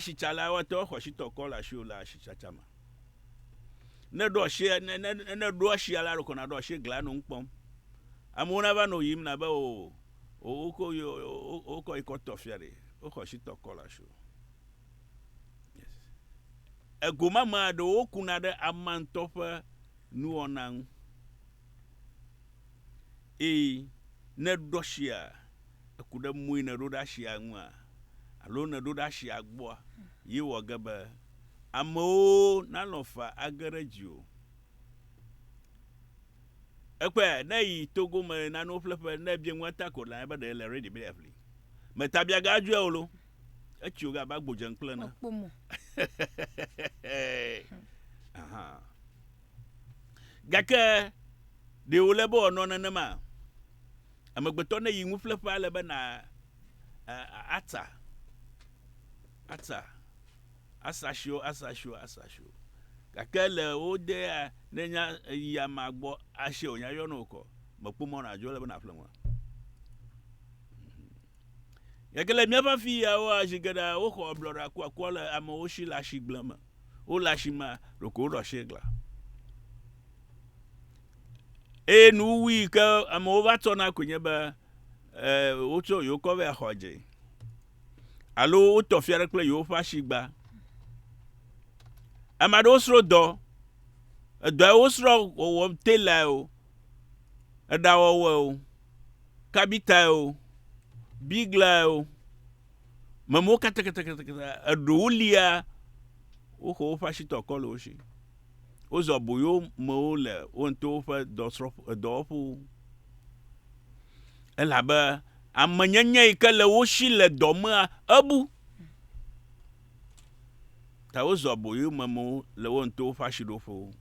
Asitsala woate ŋu axɔ asitɔ kɔ le asiwò le asitsatsa me. Ne ɖo asi ne ne ne ɖo asia la ɖeko nàɖo asi glia nɔ nu kpɔm. Amewo nava nɔ yiyim na be o wokɔ wokɔ yi kɔ tɔ fia ɖe woxɔ asitɔ kɔ le asiwò. Yes. Ego ma mea ɖewo kuna ɖe amea ŋutɔ ƒe nuwɔna ŋu. Eye ne ɖo asia eku ɖe mɔe nèɖo ɖe asia ŋua alo nèɖo ɖe asia gbɔa ye wɔ ge be amewo nalɔ̃ faa age ɖe dziwò. Ekpɔe ne eyi Togo me nanewo ƒleƒe ne ebia nua ta ko la be ɖe le ready be yeaƒli. Metabia ga adzɔe o lo. Etsi wo ga abe agbo dze ŋkple ene. Mekpɔ mɔ. Aha. Gake ɖe wòle be wòanɔ nenema? Amegbetɔ ne yi nuƒleƒe ale be na atsa, atsa, asa asiwo, asa asiwo, asa asiwo. Gake le wo dea, ne nya yi amea gbɔ asie wònya yɔ na wò kɔ, mekpɔ mɔ nàdzo ele be nàƒle nua. Gake le míaƒe afi yawoa, zi geɖea woxɔ ablɔɖe akuakua le amewo si le asigble me. Wole asimea, ɖeko woɖo asi glã. Eye nuwuwu yi ke amewo va tsɔna koe nye be e, wotsɔ yewo kɔ vɛ xɔ dze alo wotɔ fia ɖe kple yewoƒe asigba. Ame aɖewo srɔ̃ dɔ, edɔe wosrɔ̃ wɔwɔ telae o, eɖawɔwɔe o, kabitae o, biglae o, memewo katãkatãkatã eɖewo lia woxɔ woƒe asitɔ kɔ le wo si. Wozɔ aboyo mewo le wo ŋutɔwo ƒe dɔsrɔ̃ dɔwɔƒewo. Elabe amenyenye yi ke le wo si le dɔ mea ebu. Ta wozɔ aboyo memewo le wo ŋutɔwo ƒe asiɖoƒewo,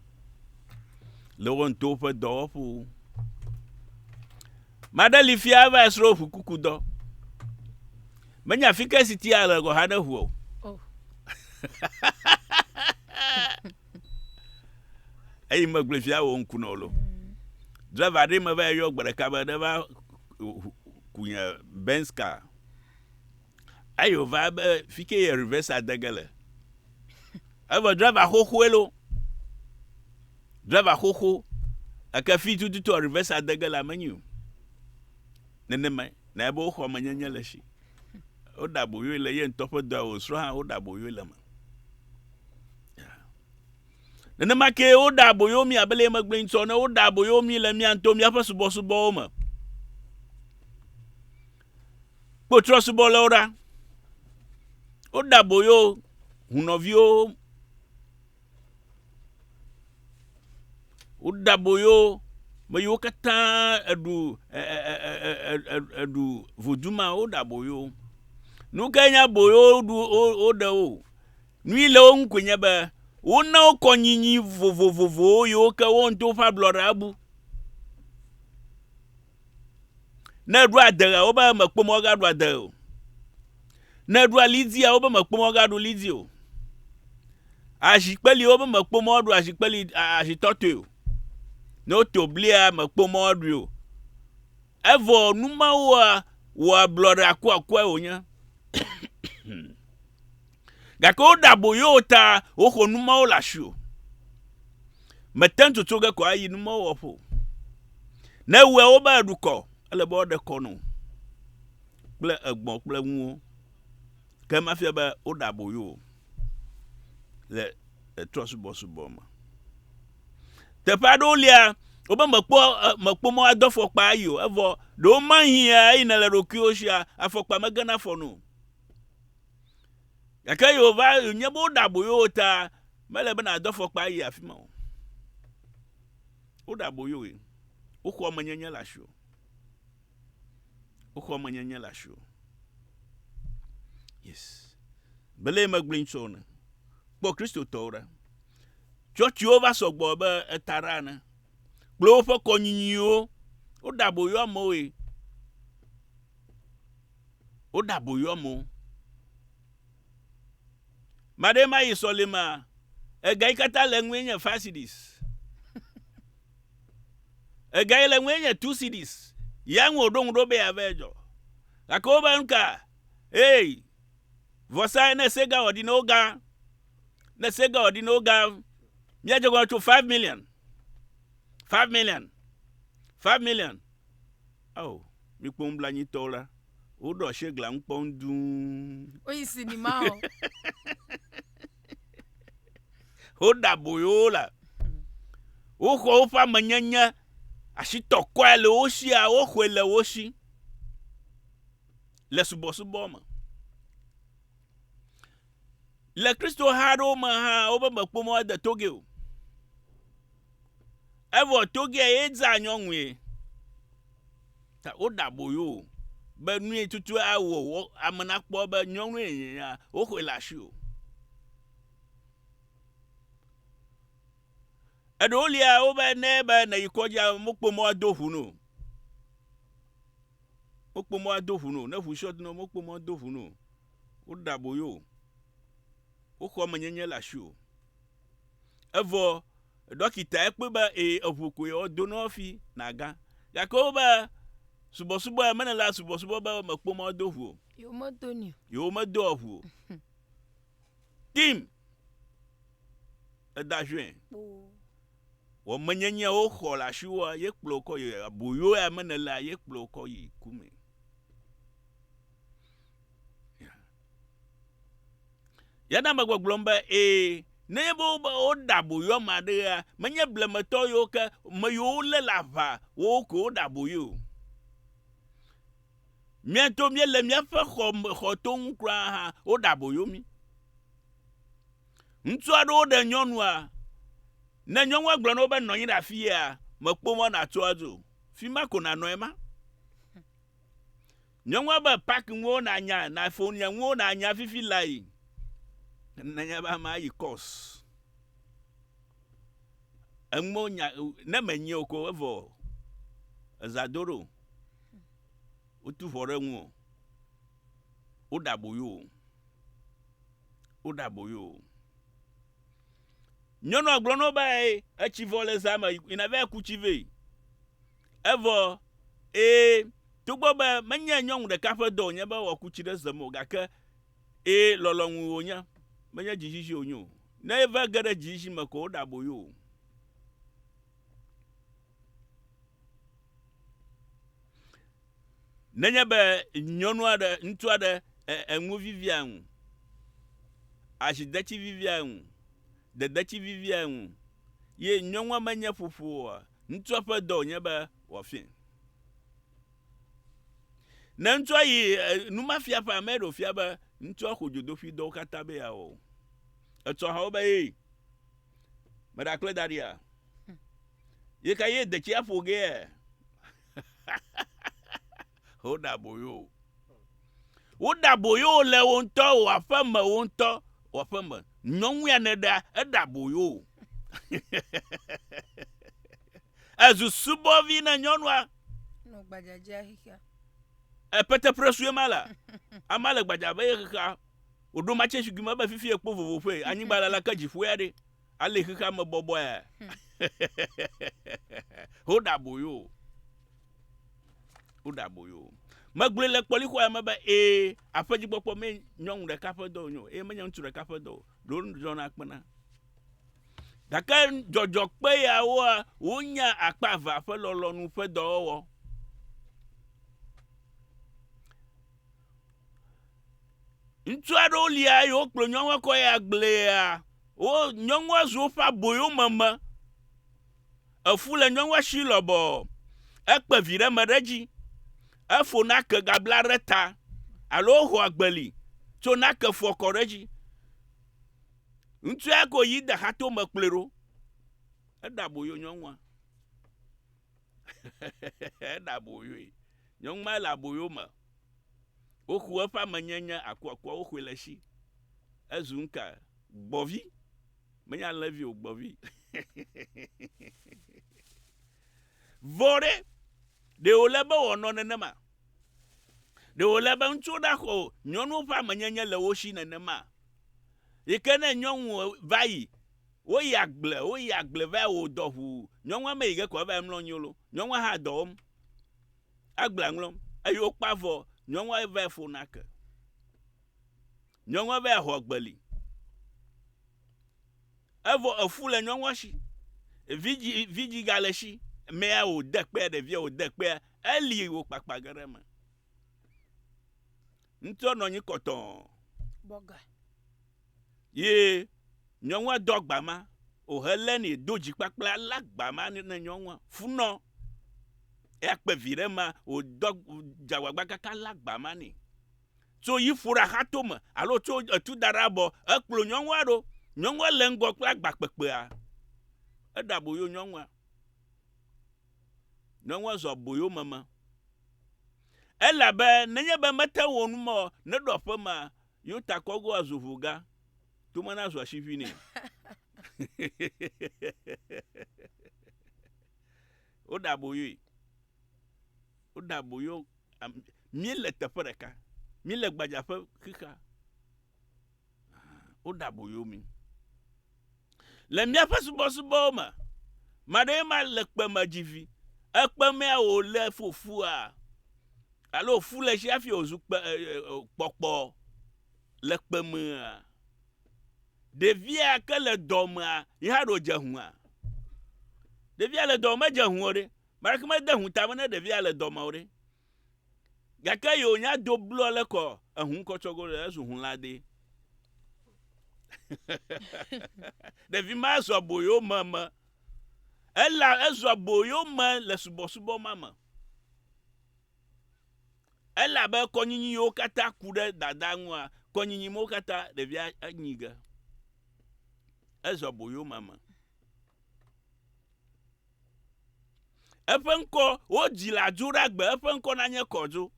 le wo ŋutɔwo ƒe dɔwɔƒewo. Maɖe li fia eva srɔ̃ ʋukukudɔ. Menya fi ke si tia le gɔ̃ hã ne ʋu o. Oh. Eyi megblɔe fia wò ŋku nɔ lo. Driver ɖe me va yɔ gbe ɖeka be ne va ku nye Benz car. Eyi wòva be fi ke ye reverse ade ge le. Evɔ driver xoxoe lo. Driver xoxo. Eke fi tututu reverse ade ge le amenyi o. Nenema na be woxɔ amenyenye le esi. Woɖe aboyoe le ye ŋutɔ ƒe dɔa wòsrɔ̃ hã woɖe aboyoe le eme. Nenema kee woɖe aboyo mí abe le megblɔe ŋutɔ ne woɖe aboyo mí le mía ŋutɔ míaƒe subɔsubɔwo me. Kpɔ trɔsubɔlawo ɖa. Woɖe aboyo hunɔviwo. Woɖe aboyo me yiwo katã eɖu eɖu vodu ma woɖe aboyo. Nu kae nye aboyo ɖu woɖe wo? Nu yi le wo ŋu koe nye be wona wo kɔnyinyi vovovowo yiwo ke wo ŋutɔ woƒe ablɔɖe abu. Ne eɖo adeɣea, wobe mekpɔ mɔ agaɖu ade o. Ne eɖo alidzia, wobe mekpɔ mɔ agaɖu lidzi o. Azikpeli, wobe mekpɔ mɔ aɖu azikpeli azitɔtɔe o. Ne woto blia, mekpɔ mɔ aɖui o. Evɔ nu mawoa, wɔ ablɔɖe akuakuae wònye. Gake woɖe aboyo wò ta woxɔ nu mawo le asiwò. Mète ŋu tsotso ge ko ayi nu mawo wɔƒe o. Ne ewɔe wobe eɖu kɔ, ele be woaɖe kɔ nɔ kple egbɔ̃ kple ŋuwo. Ke ema fia be woɖe aboyo wò le trɔ̃subɔsubɔ me. Teƒe aɖewo lia, wobe mèkpɔ mèkpɔ mɔ ado afɔkpa ayi o, evɔ ɖewomahĩa eyi nèle ɖokuiwò sia, afɔkpa megena afɔ nu o. Gake yi wòva nye be woɖe aboyo wò ta, mele be nàdo afɔkpa ayi afi ma o. Woɖe aboyo wòe. Woxɔ amenyenye le asiwò. Woxɔ amenyenye le asiwò. Yes. Bele megblẽ ŋutsu ne. Kpɔ Kristotɔwo ɖa. Tsɔtsiwo va sɔgbɔ be etaɖa ene. Kple woƒe kɔnyinyiwo. Woɖe aboyo amewoe. Woɖe aboyo amewo. Maɖe ma yi sɔlemea, ega yi katã le eŋue nye five cedis. Ega yi le eŋue nye two cedis. Ya ŋu wòɖo ŋu ɖo be yeava dzɔ. Gake wobe nuka? Ei! Vɔsa ne sega wɔ ɖi ne wo ga, ne sega wɔ ɖi ne wo ga, míadze gɔme tso 5 million, 5 million, 5 million. Ao, mikpɔ nublanyiitɔwo la, woɖo asi egla ŋu kpɔm dũu. Woyi sinima o. Woɖe aboyo wo la. Woxɔ woƒe amenyenye, asitɔkɔe le wo sia, woxɔe le wo si le subɔsubɔ me. Le Kristo ha aɖewo me hã, wobe mekpɔ mɔ ade toge o. Evɔ togea ye dzea nyɔnue. Ta woɖe aboyo o be nue tutu awɔ wɔ ame nakpɔ be nyɔnue yenyea, woxɔe le asiwò. Eɖewo lia wobe ne be nèyi kɔdzia mokpɔ mɔ ado ʋu no. Mokpɔ mɔ ado ʋu no. Ne ʋu shɔt no mokpɔ mɔ ado ʋu no. Woɖe aboyo o. Woxɔ amenyenye le asiwò. Evɔ ɖɔkita ekpɔe be ee eʋu koe woado na hafi nàgã. Gake wobe subɔsubɔ ya mene la subɔsubɔ be mekpɔ mɔ ado ʋu o. Yewo medo nɛ o. Yewo medoa ʋu o. Tim eda zɔe. Wɔ menyenye woxɔ le asiwòa ye kplɔ kɔ yi aboyo ya me nèlea ye kplɔ kɔ yi ku me. Ya na megbɔgblɔm be ee, nenye be wobe woɖe aboyo ame aɖea, menye blemetɔ yiwo ke me yiwo wolé le aʋa wo ko woɖe aboyo o. Mía ŋutɔ míele míaƒe xɔ me xɔto ŋu kura hã woɖe aboyo mí. Ŋutsu aɖewo ɖe nyɔnua. Ne nyɔnua gblɔ na wo be nɔ anyi ɖe afi ya, mekpɔ mɔ nàtso adzo o. Fi ma ko nànɔ ema. Nyɔnua be park ŋuwo nànya, nàfo nye ŋuwo nànya fifi lae. Nenye be amea yi course. Eŋuwo nya ne menyi o ko evɔ eza do ɖo. Wotu ʋɔ ɖe ŋuwò. Woɖe aboyo wò. Woɖe aboyo wò. Nyɔnua gblɔ na wo be etsi vɔ le zã me yina va ku tsi vɛ. Evɔ ee togbɔ be menye nyɔnu ɖeka ƒe dɔ wònye be wòaku tsi ɖe ze me o gake ee lɔlɔ̃nu wònye menye dzizizi wònye o. Ne eva ge ɖe dzizizi me ko woɖe aboyo wò. Nenye be nyɔnu aɖe, ŋutsu aɖe enu vivia ŋu, azidetsi vivia ŋu, dedetsi vivia ŋu ye nyɔnua menye ƒoƒo oa, ŋutsua ƒe dɔ wònye be wòafiae. Ne ŋutsua yi numafiaƒea, ame ɖe wòfia be ŋutsua xɔ dzodoƒui dɔwo katã be yeawɔ o. Etsɔ hã wobe ee, meɖe akple da ɖia? Ye ka ye detsia ƒo ge? Woɖe aboyo o. Woɖe aboyo le wo ŋutɔ wò aƒe me, wo ŋutɔ wò aƒe me. Nyɔnu ya nèɖea, eɖe aboyo o. Ezu subɔvi na nyɔnua. Nɔ gbadzadzea xexea. Epete presue ma la. Ama le gbadza be ye xexea. Wòɖo matse zikpui me be fifi ekpɔ vovoƒe. Anyigba la la ke dziƒo ya ɖe. Ale xexea me bɔbɔe. Woɖe aboyo. Woɖe aboyo. Megblɔe le kpɔlixɔa me be ee, aƒedzikpɔkpɔ me nyɔnu ɖeka ƒe dɔ wònye o eye menye ŋutsu ɖeka ƒe dɔ o. Ɖewo dzɔna kpena. Gake dzɔdzɔkpe yawoa, wonya akpa evea ƒe lɔlɔ̃nu ƒe dɔwɔwɔ. Ŋutsu aɖewo lia eye wokplɔ nyɔnua kɔ yi agblea. Wo nyɔnua zu woƒe aboyomeme. Efu le nyɔnua si lɔbɔɔ. Ekpe vi ɖe eme ɖe edzi. Efo nake gabla ɖe ta alo woho agbeli tso nake fɔ kɔ ɖe edzi. Ŋutsu ya ko yi de xatome kplɔe ɖo. Eɖe aboyo nyɔnua. Eɖe aboyoe. Nyɔnu ma le aboyo me. Woxɔ eƒe amenyenye akuakua, woxɔe le esi. Ezu nuka? Gbɔvi. Menye alẽvi o, gbɔvi. Vɔ ɖe, ɖe wòle be wòanɔ nenema? Ɖe wòle be ŋutsuwo naxɔ nyɔnuwo ƒe amenyenye le wo si nenema? Yi ke ne nyɔnu va yi, woyi agble, woyi agble va yi wɔ dɔ ʋuu, nyɔnua meyi ge ko eva yi mlɔ anyi o loo, nyɔnua hã dɔ wɔm. Agblea ŋlɔm eye wokpa avɔ nyɔnua vae ƒo nake. Nyɔnua be yeaxɔ agbeli. Evɔ efu le nyɔnua si. Vidzi vidzi gale esi. Mea wòde kpea, ɖevia wòde kpea, eli wòkpakpa ge ɖe eme. Ŋutsua nɔ anyi kɔtɔɔ. Bɔga. Ye nyɔnua do agba ma, wòhelé nɛ do dzi kpakple alé agba ma ne nyɔnua. Funɔ. Eya kpe vi ɖe ma, wòdɔ dze agbagba kaka lé agba ma nɛ. Tso yi ƒo ɖe axatome alo tso etu da ɖe abɔ, ekplɔ nyɔnua ɖo. Nyɔnua le ŋgɔ kple agba kpekpea. Eɖe aboyo nyɔnua. Nyɔnua zɔ aboyo meme. Elabe nenye be mete ŋu wɔ nu ma o, ne ɖo aƒe mea, yewo ta kɔgo azu ʋu gã. Tome nazu asiʋui nɛ. Woɖe aboyoe. Woɖe aboyo. Míele teƒe ɖeka. Míele gbadzaƒe xixea. Woɖe aboyo mí. Le míaƒe subɔsubɔwo me, ame aɖee ma le kpe me dzi vi. Ekpe mea wòle fofua alo fu le esi hafi wòzu kpe kpɔkpɔ le kpe mea. Ɖevia ke le dɔmea yi hã ɖo dze hũa. Ɖevia le dɔme medze hũ o ɖe. Ame aɖeke mede hũ tame ne ɖevia le dɔme o ɖe. Gake yi wònya do blɔ le kɔ ehu ŋkɔ tsɔ go ɖe ezu hũlade. Ɖevi ma zɔ aboyo me me. Ela ezɔ aboyo me le subɔsubɔ ma me. Elabe kɔnyinyi yiwo katã ku ɖe dada ŋua, kɔnyinyi mawo katã ɖevia enyi ge. Ezɔ aboyo me me. Eƒe ŋkɔ wodzi le adzo ɖe agbe, eƒe ŋkɔ nanye Kɔdzo.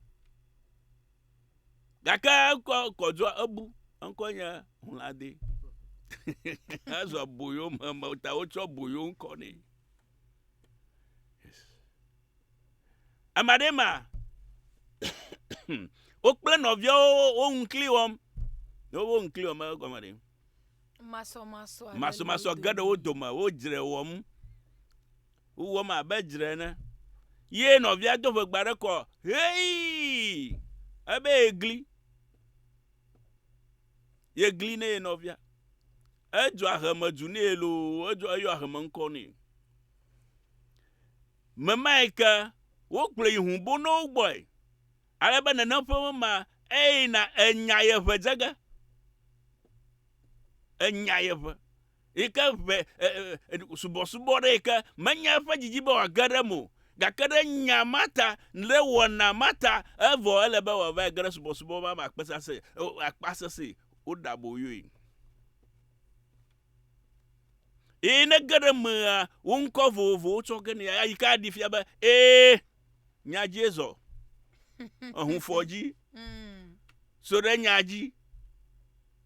Gake eŋkɔ Kɔdzoa ebu, eŋkɔ nye Hlade. Ezɔ aboyo me me ta wotsɔ boyo ŋkɔ nɛ. Yes. Ame aɖe ma wo kple nɔviawo wo ŋkli wɔm. Ne wo ŋkli wɔm egɔme ɖe. Masɔmasɔ aɖe le Masɔmasɔ wo ge ɖe dome. wo dome, wo dzre wɔm. Wowɔm abe dzre ene. Ye nɔvia do ʋegba ɖe kɔ hei! Ebe yegli. Yegli ne ye nɔvia. Edzɔ aheme du nɛ loo, edzɔ eyɔ aheme ŋkɔ nɛ. Memae ke wokplɔe yi hũbonowo gbɔe. Ale be nenem ƒe ma eyina enya ye ʋe dze ge. Enya ye ʋe. Yi ke ʋe subɔsubɔ ɖe yi ke menye eƒe didi be wòage ɖe eme o. Gake ɖe nya ma ta, ɖe wɔna ma ta, evɔ ele be wòava ge ɖe subɔsubɔ ma me akpasese, akpasese. Woɖe aboyoe. Eye ne ge ɖe emea, wo ŋkɔ vovovowo tsɔ ge nɛ. Yi ke aɖi fia be, ee, nya dzie zɔ. Ehun fɔ dzi. So ɖe nya dzi.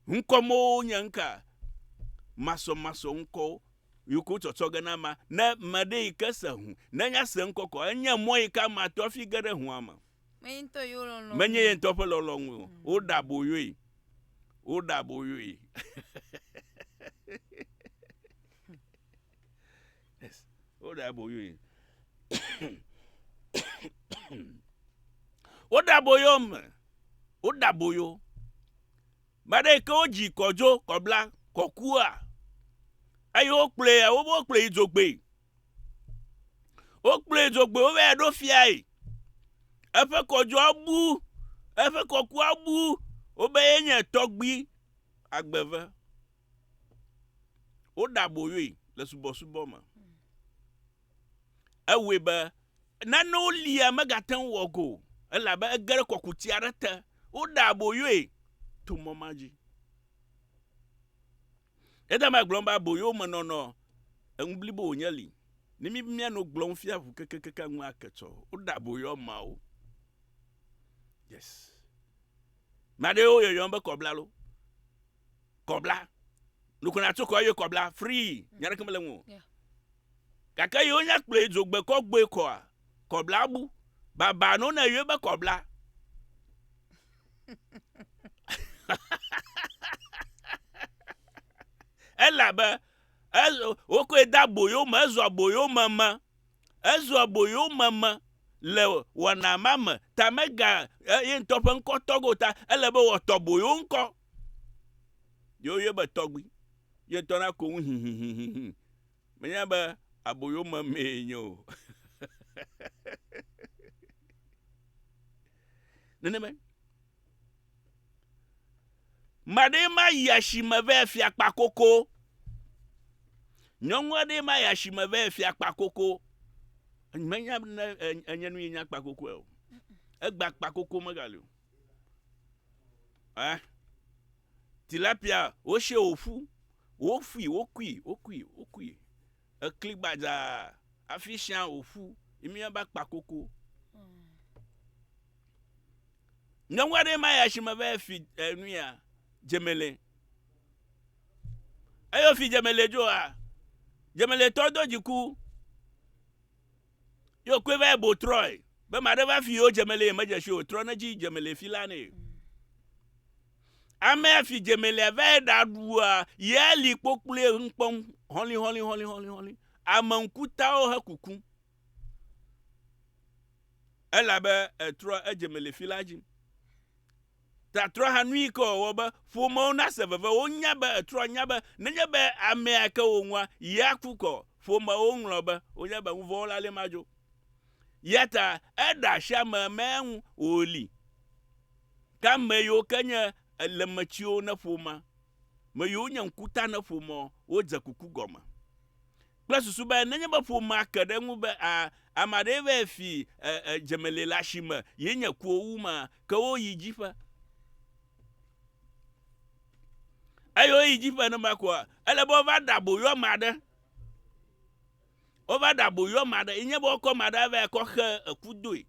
Ŋkɔ mawo nye ŋka? Masɔmasɔ ŋkɔwo yi ke wotsɔtsɔ ge na amea. Ne ame ɖe yi ke se hu, ne nya se ŋkɔ kɔ, enye mɔ yi ke amea to hafi ge ɖe hua me. Menye ye ŋutɔ ƒe lɔlɔ̃nu o. Woɖe aboyoe. Woɖe aboyoe. Yes. Woɖe aboyoe. Woɖe aboyo me. Woɖe aboyo. Ame aɖe yi ke wodzi kɔdzo, kɔbla, kɔkua eye wokplɔe wobe wokplɔe yi dzogbee. Wokplɔe yi dzogbee wova yi ɖo fiae. Eƒe kɔdzoa bu, eƒe kɔkua bu. Wobe yenye tɔgbui agbeve. Woɖe aboyoe le subɔsubɔ me. Ewɔe be nanewo lia megate ŋu wɔ go o elabe ege ɖe kɔkuti aɖe te. Woɖe aboyoe to mɔ ma dzi. Eya magblɔ be aboyomenɔnɔ enu blibo wònye li. Ne mi míanɔ gblɔm fia ʋu kekekeke ŋu ake tsɔ. Woɖe aboyo ameawo. Yes. Ame aɖewo yɔyɔm be kɔbla lo. Kɔbla. Nukuna natso kɔ eye kɔbla free. Nya ɖeke mele ŋu o. Gake yi wonya kplɔe dzogbe kɔ gbɔe kɔa, kɔbla bu. Baba no ne yɔe be kɔbla. Elabe wokɔe de aboyo me, ezu aboyo me me. Ezu aboyo me me le wɔna ma me. Ta mega ye ŋutɔ ƒe ŋkɔ tɔ ge o ta ele be wòatɔ aboyo ŋkɔ. Ye woyɔe be tɔgbui. Ye tɔna ko ŋu hihihihihi. Menya be aboyome mee nye o. Nenemae. Ame aɖee ma yi asime vɛ fia kpakoko. Nyɔnu aɖee ma yi asime vɛ fia kpakoko. Menya ne enye nu yi nya kpakokoe o. Egba kpakoko megali o. Eh? Tilapia wosie wòƒu. Wofui, wokui, wokui, wokui. Ekli gbadzaa hafi sia wòƒu. Yi míabe kpakoko. Nyɔnu aɖe ma ya shime va fi enu ya dzemele. Eyo fi dzemele dzoa, dzemele tɔ do dziku. Yo koe va bo trɔe. Be ma ɖe va fi yo dzemele me dze shi o trɔ ne dzi dzemele fi la ne. Amea fi dzemelea va ɖa ɖua ye li kpokploe ŋkpɔm hɔli hɔli hɔli hɔli hɔli. Ame ŋkutawo he kuku. Elabe etrɔ edze me le fi la dzi. Ta trɔ hã nu yi ke wòwɔ be ƒomewo nase veve. Wonya be etrɔ nya be nenye be amea ke wo ŋua, yeaku kɔ. Ƒomewo ŋlɔ be wonya be nuvɔ̃wɔla li madzo. Ya ta eɖe asi ame mea ŋu wòli. Ke ame yiwo ke nye lemetsiwo ne ƒomea, me yiwo nye ŋkuta ne ƒomea, wodze kuku gɔme. Kple susu be nenye be ƒomea ke ɖe eŋu be a ame aɖee va fi e, e, dzemele le asime ye nye kuwo wu ma, ke woyi dziƒe. Eye woyi dziƒe nenema koa, ele be wova ɖe aboyo ame aɖe. Wova ɖe aboyo ame aɖe. Ye nye be wokɔ ame aɖe va kɔ xe eku doe.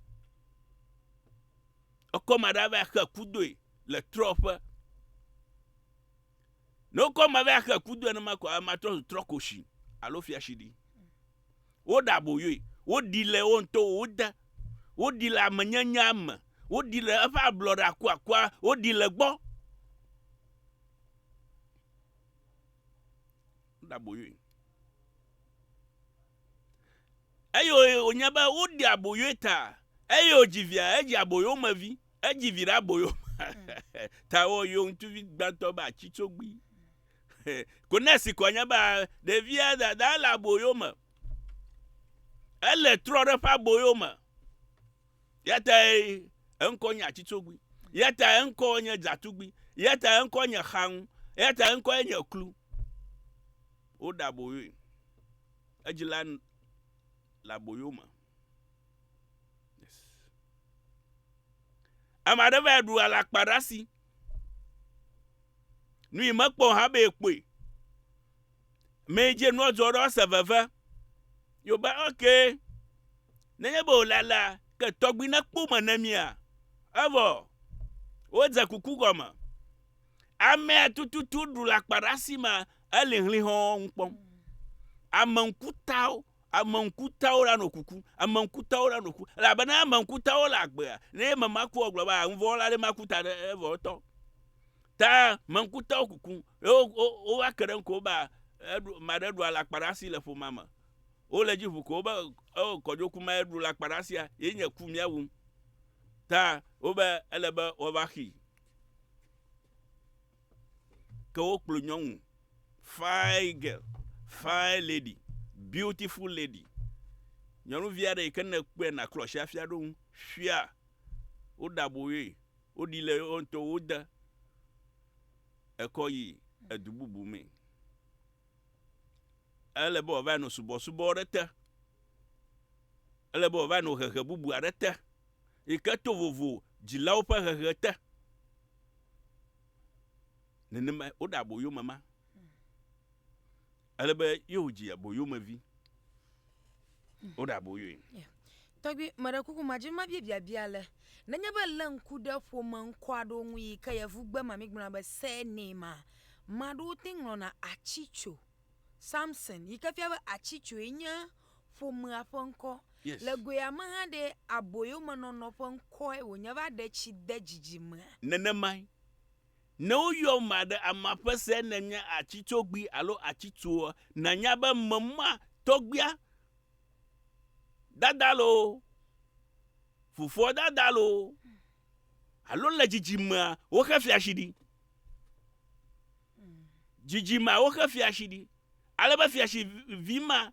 Wokɔ ame aɖe va xe ku doe le trɔƒe. Ne wokɔ ame va xe ku doe nenema ko amea trɔ zu trɔkoshi alo fiashiɖi. Woɖe aboyoe, woɖi le wo ŋutɔwo wode, woɖi le amenyenyea me, woɖi le eƒe ablɔɖe akuakua, woɖi le gbɔ. Woɖe aboyoe. Eye wònye be woɖi aboyoe ta, eye wòdzi via, edzi aboyomevi. Edzi vi ɖe aboyo me. Ta woyɔ ŋutsuvi gbãtɔ be atitsogbui. Ko ne esi kɔ nye be ɖevia dada le aboyo me. Ele trɔ ɖe ƒe aboyo me. Ya ta eŋkɔ nye atitsogbui. Ya ta eŋkɔ nye dzatugbui. Ya ta eŋkɔ nye xaŋu. Ya ta eŋkɔ nye klu. Woɖe aboyoe. Edzila le aboyo me. Ame aɖe va ɖu alakpa ɖe asi. Nu yi mekpɔ o hã be yekpɔe. Ame yi dzi nua dzɔ ɖo ese veve. Ye wòbe okay, nenye be wòle alea, ke tɔgbui nekpɔ me ne mía. Evɔ wodze kuku gɔme. Amea tututu ɖu alakpa ɖe asi ma, eli hlihɔɔ ŋu kpɔm. Ame ŋkutawo Ame ŋkutawo la nɔ kuku. Ame ŋkutawo la nɔ ku. Elabena ame ŋkutawo le agbea. Ne ame ma kua, wogblɔ be, ah, nuvɔ̃wɔla aɖe ma ku ta ɖe evɔ etɔ. Ta ame ŋkutawo kuku. Ye wo, wo, wova ke ɖe ŋku wobe, ah, eɖu, ame aɖe ɖu alakpa ɖe asi le ƒomea me. Wole edzi ʋu ko wobe, eo, kɔdzoku ma ye ɖu alakpa ɖe asia, ye nye ku mía wum. Ta wobe ele be woava xii. Ke wokplɔ nyɔnu, fine girl, fine lady, beautiful lady. Nyɔnuvi aɖe yi ke ne kpɔe nàklɔ asi hafi aɖo ŋu. Fia, woɖe aboyoe, woɖi le wo ŋutɔ wode ekɔ yi edu bubu mee. Ele be wòava nɔ subɔsubɔ aɖe te. Ele be wòava nɔ hehe bubu aɖe te yi ke to vovo dzilawo ƒe hehe te. Nenema woɖe aboyome ma. Ale be ye wòdzi aboyomevi. Woɖe aboyoe. Tɔgbui, meɖe kuku madzi mabia biabia le. Nenye be èlé ŋku ɖe ƒome ŋkɔ aɖewo ŋu yi ke yevugbe ma mígblɔna be surname ma, ame aɖewo te ŋlɔna Atsitso, Samson, yi ke fia be Atsitsoe nye ƒomea ƒe ŋkɔ. Yes. Le goea me hã ɖe, aboyomenɔnɔ ƒe ŋkɔe wònye va ɖe tsi de dzidzimea? Nenemae. Ne woyɔ ame aɖe, amea ƒe se nenye atitsogbui alo atitsoa, nànya be ame ma tɔgbuia dada loo, fofoa dada loo, alo le dzidzimea woxe fiasi ɖi. Dzidzimea woxe fiasi ɖi. Ale be fiasi vi ma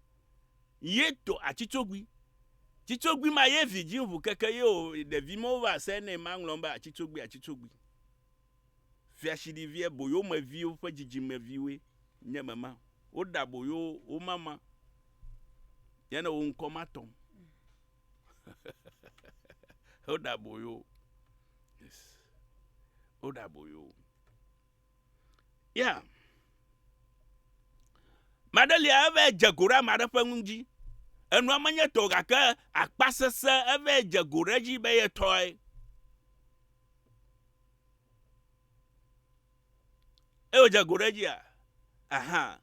ye to atitsogui. Titsogui ma ye vi dzi ŋu keke ye o ɖevi mawo va se ne ma ŋlɔm be atitsogui atitsogui. Fiasiɖivia boyomeviwo ƒe dzidzimeviwoe nye mema. Woɖe aboyo wo mama. Ye ne wo ŋkɔ ma tɔm. Woɖe aboyo. Yes. Woɖe aboyo. Ya. Maɖe lia eva dze go ɖe ame aɖe ƒe nu dzi. Enua menye tɔ gake akpa sese eva dze go ɖe edzi be ye tɔe. Eye wòdze go ɖe edzia? Aha.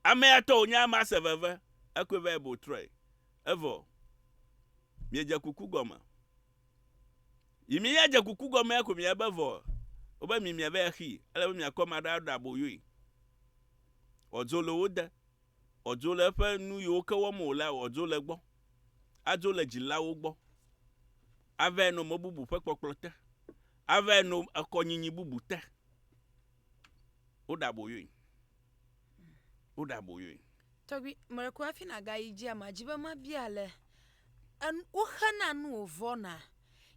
Amea tɔ wònye amea se veve, ekɔe va yi bo trɔe. Evɔ, miedze kuku gɔme. Yi mi ya dze kuku gɔmea ko mia be vɔ, wobe mi mia va yi xii, ele be miakɔ ame aɖe aɖe aboyoe. Wòadzo le wo de, wòadzo le eƒe nu yiwo ke wɔm wòlea, wòadzo le egbɔ. Adzo le dzilawo gbɔ. Avae nɔ ame bubu ƒe kpɔkplɔ te. Avae nɔ ekɔnyinyi bubu te. Woɖe aboyoe. Woɖe aboyoe. Tɔgbui, mlɔe hafi nàgayi dzia, madzi be mabia ale, Enu, woxena nu wòvɔna?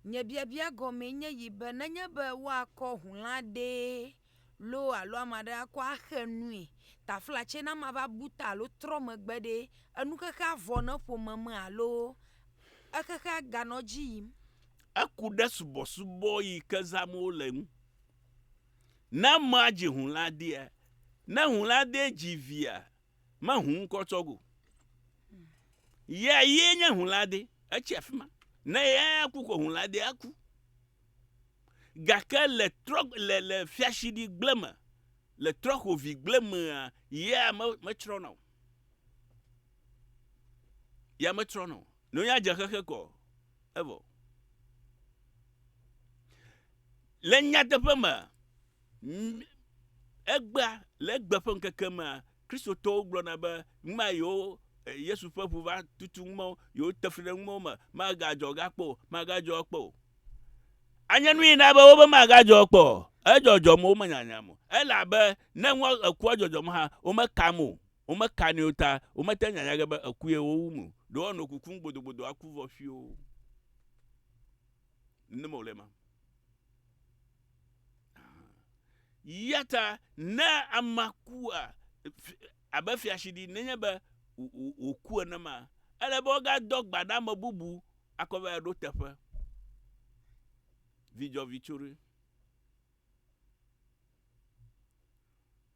Nye biabia gɔmee nye yi be nenye be woakɔ hũlã ɖee loo alo ame aɖe akɔ axe nui, taflatse ne amea va bu ta alo trɔ megbe ɖe, enuxexea vɔ ne ƒome me alo exexea ganɔ edzi yim? Eku ɖe subɔsubɔ yi ke zãm wole ŋu. Ne amea dzi hũlãdea, ne hũlãdee dzi via, mehu ŋkɔ tsɔ go. Ya ye nye hũlãde, etsi afi ma. Ne ya aku ko hũlãde aku. Gake le trɔ le le fiasiɖi gble me, le trɔxovi gble mea, ya me metsrɔ̃na o. Ya metsrɔ̃na o. Ne wonya dze xexe kɔ, evɔ. Le nyateƒe me, egbea, le egbe ƒe ŋkeke mea, Kristotɔwo gblɔna be nu ma yewo Yesu ƒe ʋu va tutu nu mawo, yewo te fli ɖe nu mawo me, magadzɔ gakpɔ o, magadzɔ akpɔ o. Anye nu yi na be wobe magadzɔ akpɔ o, edzɔdzɔm womenyanyam o. Elabe ne nua ekua dzɔdzɔm hã, womekam o. Womekanɛ o ta womete nyanya ge be eku ye wowum o. Ɖe woanɔ kukum gbodogbodo aku vɔ ƒioo. Nenema wòle ma. Ya ta ne amea kua, abe fiasiɖi nenye be wòku ene ma, ele be woagadɔ gba ɖe ame bubu akɔ va ɖo teƒe. Vidzɔvitsoɖoe.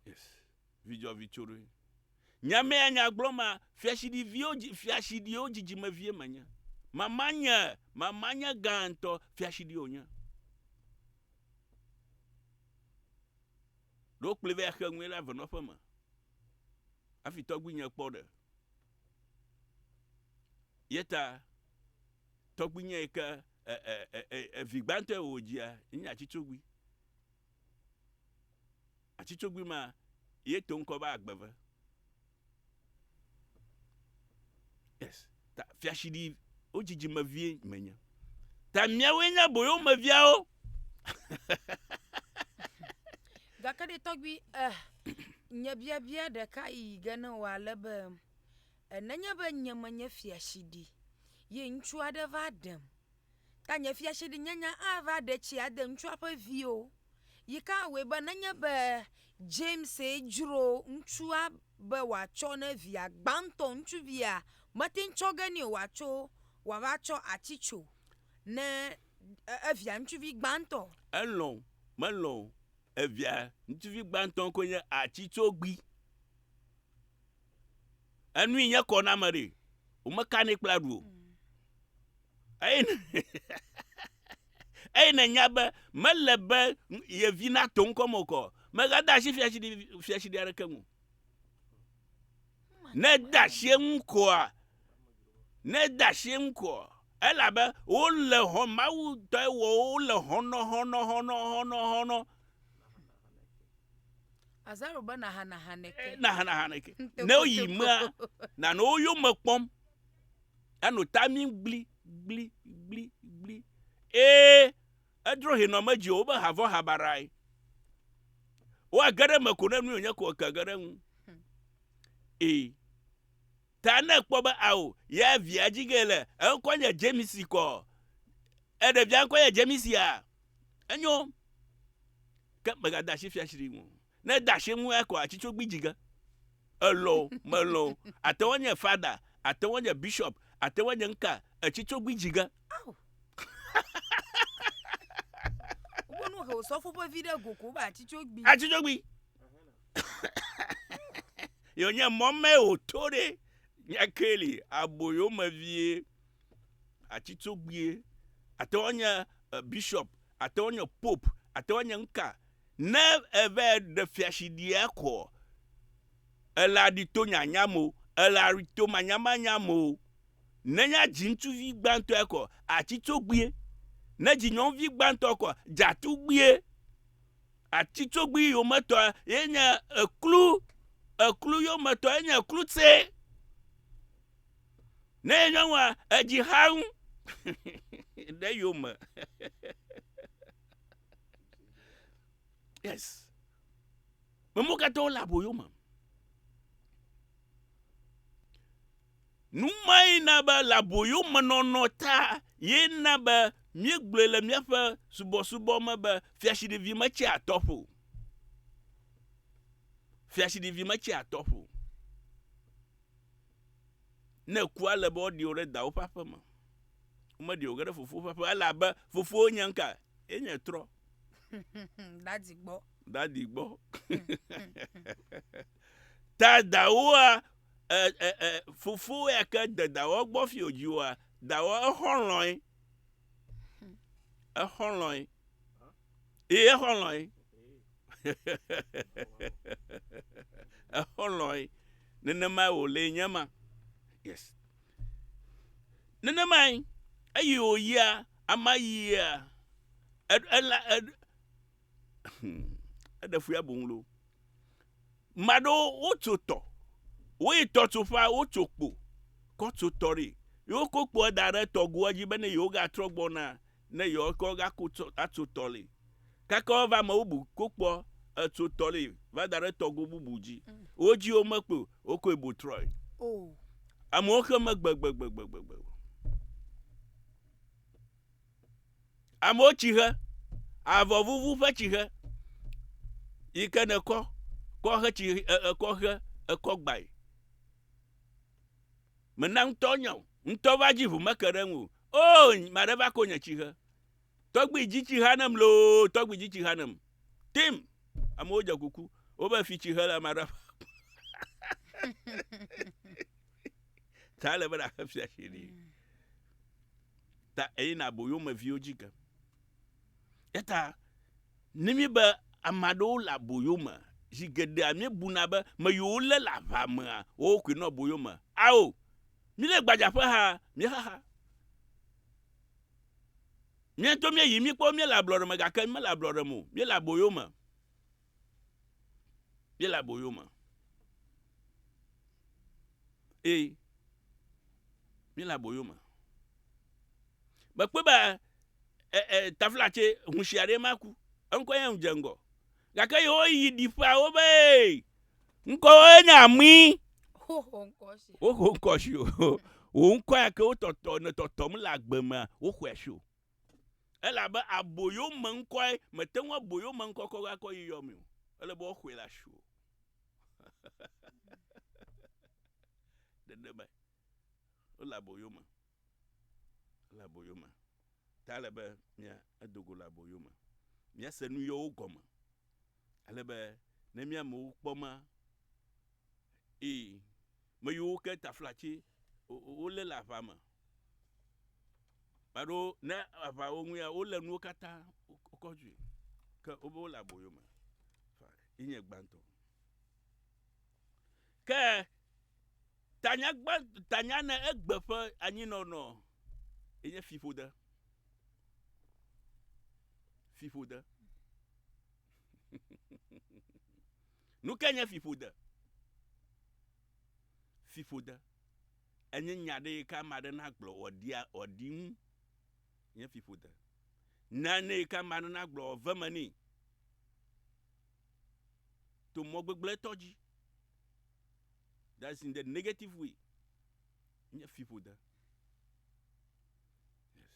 Yes. Vidzɔvitsoɖoe. Nya mea nya gblɔ ma, fiasiɖiviwo dzi, fiasiɖiwo dzidzimevie menye. Mamanye, mamanye gã ŋutɔ, fiasiɖi wònye. Ɖe wokplɔe va yi xe ŋue le avenɔƒe me. Hafi tɔgbuinye kpɔ ɖe. Ye ta tɔgbuinye yi ke e, e, e, e, evi gbãtɔe wòdzia, nye atitsogui. Atitsogui ma ye to ŋkɔ be agbeve. Yes. Ta fiasiɖi wo dzidzimevie menye. Ta míawoe nye boyomeviawo. Gake ɖe tɔgbi eh, nye biabia ɖeka yi ge ne wò ale be eh, nenye be nye menye fiasiɖi ye ŋutsu aɖe va ɖem Ta nye fiatsiɖinyenya ava ɖe tsi ade ŋutsua ƒe viwo, yi ke awɔe be nenye be James-e dzro ŋutsua be wòatsɔ ne via gbãtɔ ŋutsuvia mete ŋu tsɔ ge nɛ o, wòatso wòava tsɔ ati tso ne evia ŋutsuvi gbãtɔ. Elɔ̃ o, melɔ̃ o, evia ŋutsuvi gbãtɔ ŋkɔe nye Atitsogbui. Enui nye kɔ na ame ɖe, womekanɛ kple aɖu o. Eye eye nènya be mele be ye vi nato ŋkɔ me o kɔ, mègade asi fiasiɖi fiasiɖi aɖeke ŋu o. Ne ede asi eŋu koa, ne ede asi eŋu koa, elabe wole hɔ Mawu tɔe wɔ wole hɔnɔ hɔnɔ hɔnɔ hɔnɔ hɔnɔ. Azaro be nahanahaneke. Nahanahaneke. Ne woyi mea, nanɔ wo yome kpɔm. Anɔ tami gbli gbli gbli gbli. Ee, edro hɛnɔ medzi o, wobe havɔ habaɖae. Woage ɖe eme ko ne nu wònye ko eke ge ɖe eŋu. Ee. Ta ne ekpɔ be ao, ye via dzi ge le, eŋkɔ nye Jemisi kɔ. Eɖe via ŋkɔ nye Jemisia. Enyo. Ke mègade asi fiasiri ŋu o. Ne ede asi eŋu ya kɔ atitsogbi dzi ge. Elɔ̃ o, melɔ̃ o. Ate ŋu anye fada, ate ŋu anye bishop, ate ŋu anye ŋka, etsitsogbi dzi ge. Ao. Wobe nu he osɔfo ƒe vi ɖe go ko wobe atitsogbi. Atitsogbi. Ye nye mɔ mɛ wòto ɖe. Nya ke li, aboyomevie, atitsogbie, ate ŋu anye eh, bishop, ate ŋu anye pope, ate ŋu anye ŋka. Ne eva ɖe fiasi ɖia kɔ, ele aɖi to nyanya me o, ele aɖi to manyamanya me o. Ne nya dzi ŋutsuvi gbãtɔe kɔ, atitsogbie. Ne dzi nyɔnuvi gbãtɔ kɔ, dzatugbie. Atitsogbui yometɔa ye nye eklu, eklu yometɔ ye nye klutse. Ne nyɔnua edzi ha ŋu ɖe yome. Yes. Memewo katã wole aboyo me. Nu mae na be le aboyomenɔnɔ ta ye na be míegblɔe le míaƒe subɔsubɔ me be fiasiɖivi metsia tɔƒe o. Fiasiɖivi metsia tɔƒe o. Ne èku ale be woaɖi wò ɖe dawò ƒe aƒe me. Womeɖi wò ge ɖe fofowò ƒe aƒe elabe fofowò nye nuka? Ye nye trɔ. Dadi gbɔ. Dadi gbɔ. Ta dawòa e, e, e, fofowò ya ke de dawòa gbɔ fi wòdzi wòa, dawòa exɔlɔ̃e. Exɔlɔ̃e. Ee, exɔlɔ̃e. Exɔlɔ̃e. Nenemae wòle nye ma. Yes. Nenemae eyi wòyia Ama yia ela eɖe fu ya boŋ loo. Ame aɖewo wotso tɔ, woyi tɔtsoƒea wotso kpo kɔ tso tɔ ɖi. Ye wokɔ kpoa da ɖe tɔgoa dzi be ne yewogatrɔ gbɔna ne yewoakɔ gako atso tɔ li. Kaka woava ame bubu ko kpɔ etso tɔ li va da ɖe tɔgo bubu dzi. Wo dzi womekpɔe o, wokɔe bu trɔe. Amewo xe me gbegbegbegbegbegbe. Amewo tsi xe, avɔvuvu ƒe tsixe yi ke nèkɔ kɔ he tsi ekɔ he ekɔ gbae. Mena ŋutɔ nya o. Ŋutɔ va dzi ʋu meke ɖe eŋu o. O, maɖe va ko nye tsixe. Tɔgbui dzi tsixa nem loo, tɔgbui dzi tsixa nem. Tim, amewo dze kuku. Wobe fi tsixe le ame aɖe. Ta ele be nàxe fiasi ɖi. Ta eyina aboyomeviwo dzi ge. Eta ne míebe ame aɖewo le aboyo me, zi geɖea míebuna be me yiwo wolé le aʋa mea, woawo koe nɔ aboyo me. Ao, míle gbadzaƒe hã, míexaxa. Mía ŋutɔ míeyi míekpɔ be míele ablɔɖe me gake mímele ablɔɖe me o, míele aboyo me. Míele aboyo me. Ee, míele aboyo me. Mekpɔe be e, e, taflatse husi aɖee maku. Eŋkɔe nye ŋdze ŋgɔ. Gake yewo yi ɖiƒea wobe ŋkɔwoe nye amui. Woxɔ ŋkɔ si o. Wò ŋkɔ ya ke wotɔtɔ nètɔtɔm le agbe mea, woxɔe si o. Elabe aboyome ŋkɔe, mète ŋu aboyome ŋkɔ kɔ va kɔ yi yɔ me o. Ele be woaxɔe le asiwò. Nenemae. Wole aboyo me. Wole aboyo me. Ta ele be mía edo go le aboyo me. Míase nu yewo gɔme. Ale be ne mía amewo kpɔ ma, ee, me yiwo ke taflatse wolé le aʋa me. Alo ne aʋawo ŋu ya wole nuwo katã wokɔ dzoe. Ke wobe wole aboyo me. Ye nye gbãtɔ. Ke Tanya gbã, tanya ne egbe ƒe anyinɔnɔ ye nye fiƒode. Fiƒode. Nu kae nye fiƒode? Fiƒode enye nya ɖe yi ke ame aɖe nagblɔ wòaɖia wòaɖi ŋu nye fiƒode. Nane yi ke ame aɖe nagblɔ wòave eme nɛ. To mɔ gbegblẽtɔ dzi. That is in the negative way. Nye fiƒode. Yes.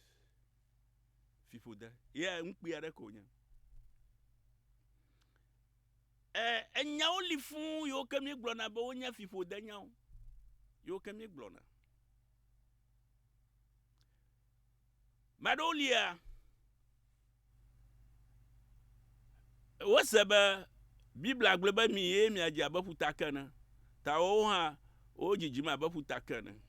Fiƒode. Ye ŋukpi aɖe ko nye. E, enyawo li fũu yiwo ke míegblɔna be wonye fiƒodenyawo. Yiwo ke míegblɔna. Ame aɖewo lia, wose be Biblia gblɔ be mi ye miadzi abe ƒutake ene. Ta woawo hã wo dzidzim abe ƒutake ene.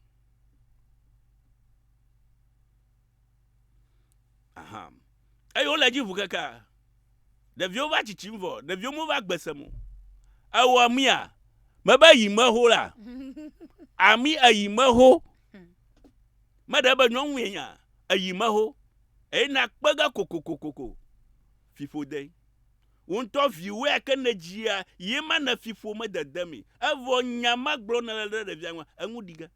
Aha. Eye wole edzi ʋu kekea, ɖeviwo va tsitsim vɔ, ɖeviwo meva gbe sem o. Ewɔ amia, mebe yi meho la, ami eyi meho. Meɖe be nyɔnue nya, eyi meho. Eye na kpe ge kokokokoko. Fiƒode. Wò ŋutɔ viwòe ke nèdzia, ye ma ne fiƒo medede mi. Evɔ nya ma gblɔ nèle ɖe ɖevia ŋua, eŋu ɖi ge.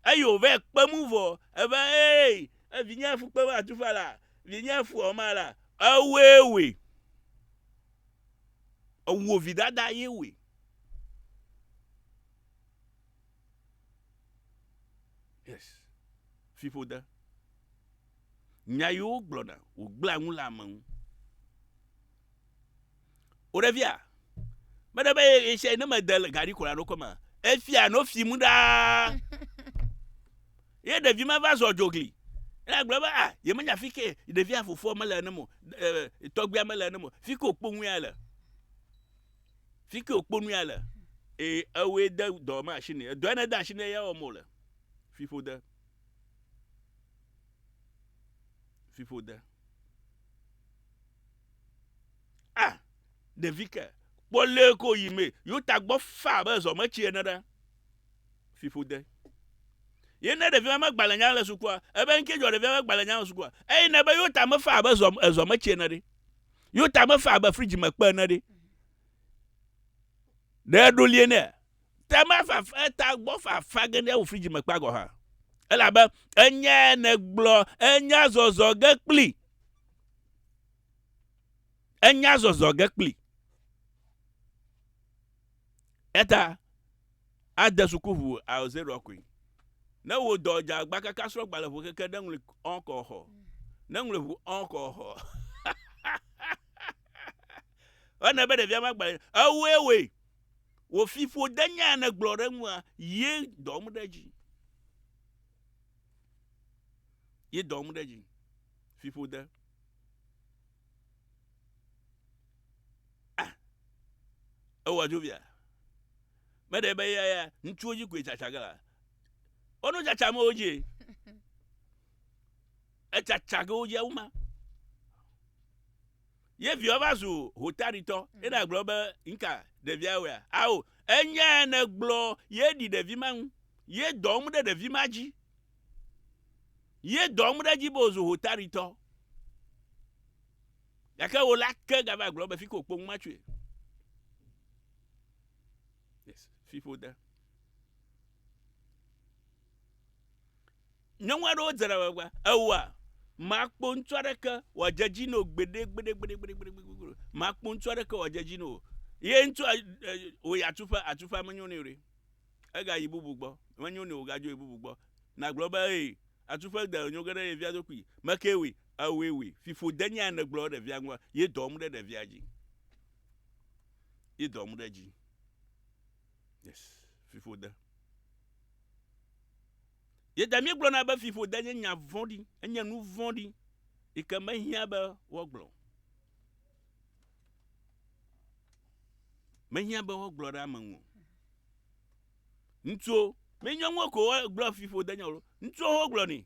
Eye wòvae kpe mu vɔ, eva ee, vinye fu kpe va tufa la, vinye fu ɔma la, ewɔe wɔe. Ewò vidada ye wɔe. Yes. Fiƒode. Nya yiwo gblɔna wògblẽa nu le ame ŋu. Wò ɖevia, meɖe be ɣesiaɣi ne mede le gaɖi ko la ɖokɔ ma, efia no fim ɖaa. Ye ɖevi ma va zɔ dzogli. Ena gblɔ be ah, yemenya fi ke ɖevia fofoa mele ene mo, tɔgbuia mele ene mo, fi ke wòkpo nuya le. Fi ke wòkpo nuya le. Eye ewoe de dɔ ma asi nɛ. Edɔe ne de asi nɛ ya wɔm wòle. Fiƒode. Fiƒode. Ah, ɖevi ke, kpɔ lé ko yi me, yo tagbɔ fa abe zɔ metsi ene ɖa. Fiƒode. Ye ne ɖevia me gbalẽ nya le sukua, ebe ŋke dzɔ ɖevia me gbalẽ nya le sukua, eye ne be yo ta me fa abe zɔ ezɔ metsi ene ɖe. Yo ta me fa abe fridge me kpe ene ɖe. Ɖe ɖo lie ne. Ta ma fafa ta gbɔ fafa ge ne wo fridge me kpa gɔ hã. Elabe enya ne gblɔ enya zɔzɔ ge kpli. Enya zɔzɔ ge kpli. Eta ade suku ʋu aze ɖɔkui. Ne wò dɔ dze agba kaka srɔ̃ gbalẽ ʋu keke ne ŋlɔe ɔn kɔ xɔ. Ne ŋlɔe ʋu ɔn kɔ xɔ. Ene be ɖevia ma gbalẽ ewoe woe. Wò fiƒode nya ne gblɔ ɖe ŋua ye dɔm ɖe dzi. Ye dɔm ɖe dzi. Fiƒode. Ah, ewɔ dzo via. Meɖe be ya ya ŋutsuwo dzi koe tsatsa ge la. Wono tsatsa me wo dzi. Etsatsa ge wo dzi ewu ma. Ye viwo va zu hotaritɔ. Ye na gblɔ be nka ɖevia wea. Ao, enye ne gblɔ ye ɖi ɖevi ma ŋu. Ye dɔm ɖe ɖevi ma dzi. Ye dɔm ɖe edzi be wòzu hotaritɔ. Gake wò la ke gava gblɔ be fi ke wòkpɔ ŋu tsoe. Yes, fiƒode. Nyɔnu aɖewo dzena gbagba. Ewoa, makpɔ ŋutsu aɖeke wòadze dzi na wò gbeɖe gbeɖe gbeɖe gbeɖe gbeɖe gbeɖe. Makpɔ ŋutsu aɖeke wòadze dzi na wò. Ye ŋutsu wòyi atuƒe, atuƒea menyo nɛ o ɖe. Egayi bubu gbɔ. Menyo nɛ o, wògadzo yi bubu gbɔ. Nàgblɔ be, Ee, atuƒe de nyo ge ɖe ye via ɖokui. Mekee wòe? Ewòe wòe. Fiƒode nya nègblɔ ɖe ɖevia ŋua, ye dɔm ɖe ɖevia dzi. Ye dɔm ɖe edzi. Yes, fiƒode. Ye ta míegblɔna be fiƒode nye nya vɔ̃ɖi, enye nu vɔ̃ɖi yi ke mehiã be woagblɔ o. Mehiã be woagblɔ ɖe ame ŋu o. Ŋutsuwo, mi nyɔnuwo ko gblɔ fiƒode nya o. Ŋutsuwo hã gblɔnɛ.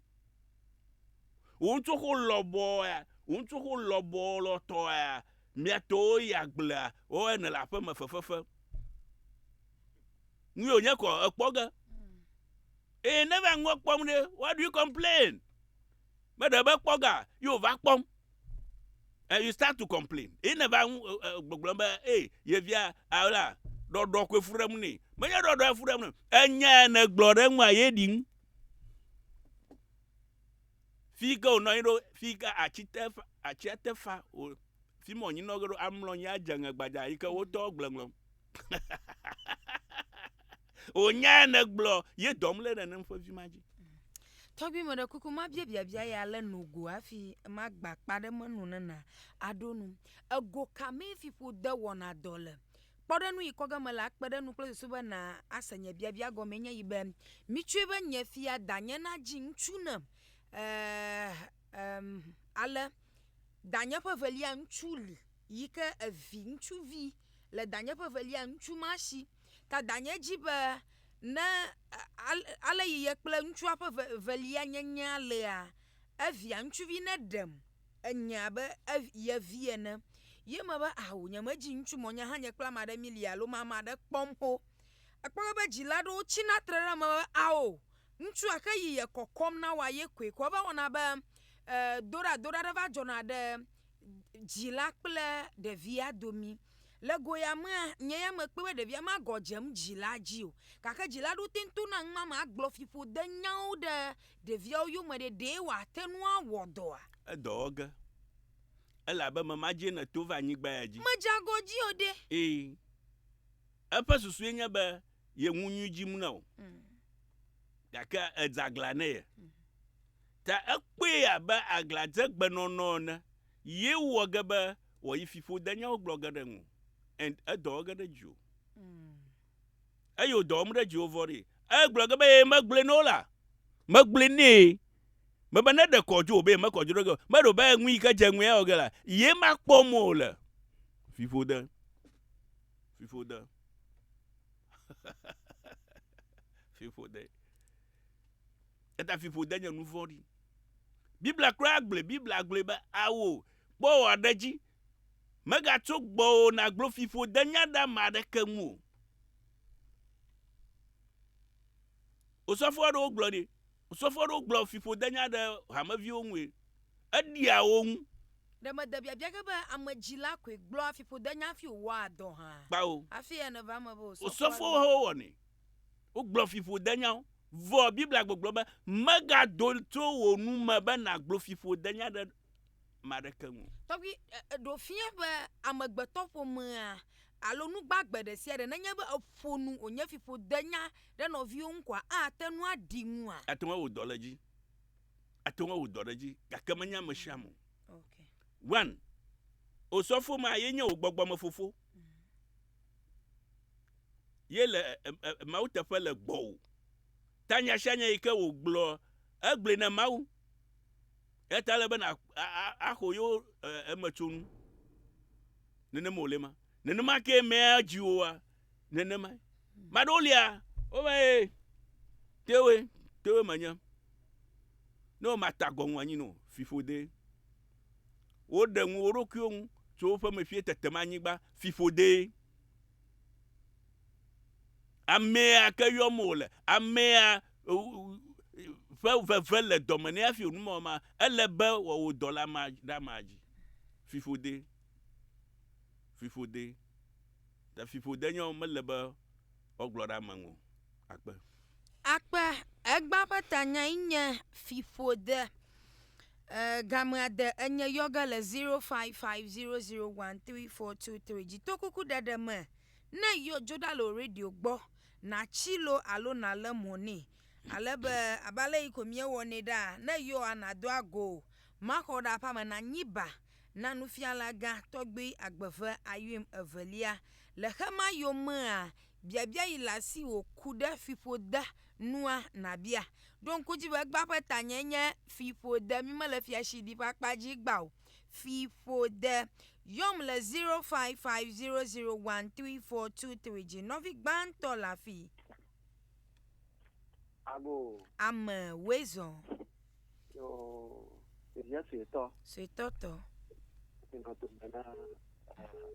Wò ŋutsu xo lɔbɔ ya, wò ŋutsu xo lɔbɔ lɔtɔ ya, mia tɔwo yi agblea, wo ene le aƒe me fefefe. Nu yi wònye kɔ ekpɔ ge. Eye ne va nua kpɔm ɖe, why do you complain? Meɖe be kpɔ ga, ye wòva kpɔm. And you start to complain. Eye ne va ŋu gbɔgblɔm be, ee, yevia, ala, ɖɔɖɔ koe fu ɖem nɛ. Menye ɖɔɖɔe fu ɖem nɛ. Enya ne gblɔ ɖe eŋua, ye ɖi ŋu. Fi ke wònɔ anyi ɖo, fi ke atsi te fa, atsia te fa, wò. Fi ma wònyinɔ ge ɖo amlɔ anyi adze ŋe gbadza yi ke wotɔ gblẽ ŋlɔm. Wònyae nègblɔ ye dɔm le nenem ƒe vi ma dzi. Tɔgbui meɖe kuku mabia biabia ya le nogo hafi magba akpa ɖe menu ne na aɖo nu. Ego ka mee fiƒode wɔna dɔ le? Kpɔɖeŋu yi kɔ ge mele akpe ɖe nu kple susu be na ase nye biabia gɔmee nye yi be, mitsɔe be nye fia danye nadzi ŋutsu nem. Eeee em ale danye ƒe evelia ŋutsu li yi ke evi ŋutsuvi le danye ƒe evelia ŋutsu ma si. Ta danye dzi be ne ale yi ye kple ŋutsua ƒe evelia nyenyea lea, evia ŋutsuvi neɖem enye abe ye vi ene. Ye mebe ao, nyemedzi ŋutsu mɔ nye hã nye kple ame aɖe míli alo me ame aɖe kpɔm xoxo. Ekpɔ be dzila aɖewo tsina tre ɖe eme be ao, ŋutsua ke yi ye kɔkɔm na woa ye koe ko. Eva wɔna be doɖadoɖa aɖe va dzɔna ɖe dzila kple ɖevia domi. Le go ya mea, nye ya mekpɔe be ɖevia magɔ dzem dzila dzi o. Gake dzila aɖewo te ŋu tona nua me agblɔ fiƒodenyawo ɖe ɖeviawo yome ɖe, ɖee wòate ŋu awɔ dɔa? Edɔ wɔ ge. Elabe mema dzie nèto va anyigba ya dzi. Medze agɔ dzi o ɖe. Ee. Eƒe susue nye be ye ŋu nyui dzim na wò. Gake edze aglã nɛ ye. Ta ekpɔe abe aglãdzegbenɔnɔ ene. Ye wɔ ge be wòayi fiƒodenyawo gblɔ ge ɖe ŋu. And edɔ wɔ ge ɖe dziwò. Eye wòdɔ wɔm ɖe dziwò vɔ ɖe. Egblɔ ge be ye megblɔe na wo la. Megblɔe nɛ. Mebe ne ɖe kɔ dzo wòbe yemekɔ dzo ɖe ge o. Meɖo be nu yi ke dze ŋue awɔ ge la, ye makpɔ mɔ o le fiƒode. Fiƒode. Fiƒode. Eta fiƒode nye nu vɔ̃ɖi. Biblia kura gblɔe, Biblia gblɔe be awo kpɔ wò aɖe dzi. Megatso gbɔwò nàgblɔ fiƒodenya ɖe ame aɖeke ŋu o. Osɔfo aɖewo gblɔ ɖi, osɔfo aɖewo gblɔ fiƒodenya ɖe hameviwo ŋue. Eɖia wo ŋu. Ɖe mede biabia ge be ame dzila koe gblɔa fiƒodenya hafi wòwɔa dɔ hã? Kpao. Hafi ya neva eme be osɔfo Osɔfowo hã wowɔnɛ. Wogblɔ fiƒodenyawo. Vɔ Biblia gbɔgblɔ be, Mègado tso wò nu me be nàgblɔ fiƒodenya ɖe ame aɖeke ŋu o. Tɔgbui, ɖo fia be amegbetɔƒomea alo nu gbagbe ɖe sia ɖe nenye be eƒo nu wònye fiƒodenya ɖe nɔviwo ŋu koa, ate ŋu aɖi nua? Ate ŋu awɔ dɔ le edzi. Ate ŋu awɔ dɔ ɖe edzi gake menye ame sia ame o. Okay. One, osɔfo ma ye nye wò gbɔgbɔmefofo. Ye le Mawu teƒe le gbɔwò. Ta nya sia nya yi ke wògblɔ, egblɔe na Mawu. Eya ta ele be na axɔ yewo emetsonu. Nenema wòle ma. Nenema ke mea dziwòa, nenema. Maɖewo lia, wobe ee, tewoe, tewoe menye. Ne womata gɔŋu anyi no, fiƒode. Woɖe ŋu wo ɖokuiwo ŋu tso woƒe mefie tetem anyigba, fiƒode. Amea ke yɔm wòle, amea ƒe veve le dɔme nɛ hafi wònu ma ma, ele be wòawɔ dɔ le amea ɖe amea dzi. Fiƒode, fiƒode. Ta fiƒode nye mele be woagblɔ ɖe ame ŋu o. Akpe. Akpe. Egbea ƒe tanyae nye fiƒode. E, gamea de enye yɔ ge le 0550013423 dzi to kukuɖeɖe me. Ne yɔ dzo ɖa le wò radio gbɔ, nàtsi loo alo nàlé mɔ nɛ. Ale be abe ale yi ko míewɔnɛ ɖaa, ne yɔa nàdo ago maxɔ ɖe aƒea me, nànyi ba na nufialagã tɔgbui Agbeve Ayuim Evelia. Le xe ma yomea, biabia yi le asiwò ku ɖe fiƒode nua nàbia. Ɖo ŋku dzi be egbea ƒe tanyae nye Fiƒode. Mímele fiasiɖi ƒe akpa dzi gbã o. Fiƒode. Yɔm le 0550013423 dzi. Nɔvi gbãtɔ le afii. Ago. Ame woe zɔ. Yo, ɖevia suetɔ. Suetɔ tɔ. Nɔ dome na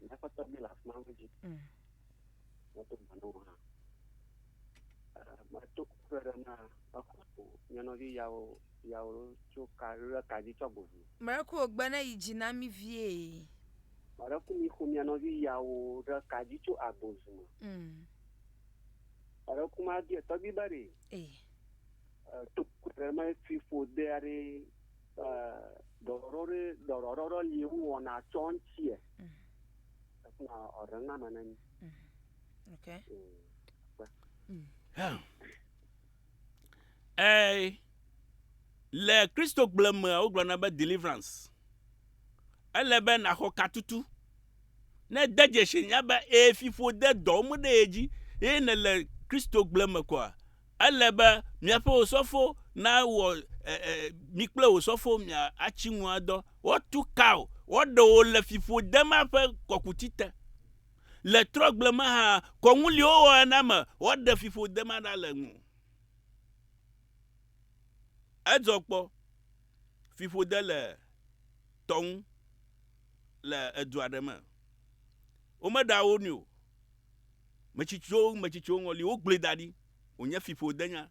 míaƒe tɔgbi le afi ma dzi. Nɔ dome na wo hã. Meto kuku ɖe na exɔ mía nɔvi yawo yawo tso ka ɖe ka dzi tsɔ gbɔvu. Meɖe ku wògbe ne yi dzi na mí vie. Meɖe ku mi xo mía nɔvi yawo ɖe ka dzi tso agbozu me. Meɖe ku ma bia tɔgbi be ɖe. To kuku ɖe me fiƒode aɖe. Ɖɔɖɔɖɔ ɖɔɖɔɖɔ li wowɔna tsɔ ŋutie. Efuna ɔɖe ŋa me ne mi. Okay. Ee, le Kristo gble mea wogblɔna be deliverance. Ele be nàxɔ katutu. Ne ède dzesi nya be ee fiƒode dɔ wɔm ɖe ye dzi eye nèle Kristo gble me koa, ele be miaƒe osɔfo nawɔ e, e, mi kple osɔfo mia atsi ŋua dɔ. Woatu ka wò, woaɖe wò le fiƒode ma ƒe kɔkuti te. Le trɔgble me hã, kɔnu li wowɔna na ame woaɖe fiƒode ma ɖa le ŋu. Edzɔ kpɔ fiƒode le tɔ ŋu le edu aɖe me. Womeɖea wo nui o. Metsitsiwo metsitsiwo ŋɔli wogblɔe da ɖi wònye fiƒodenya.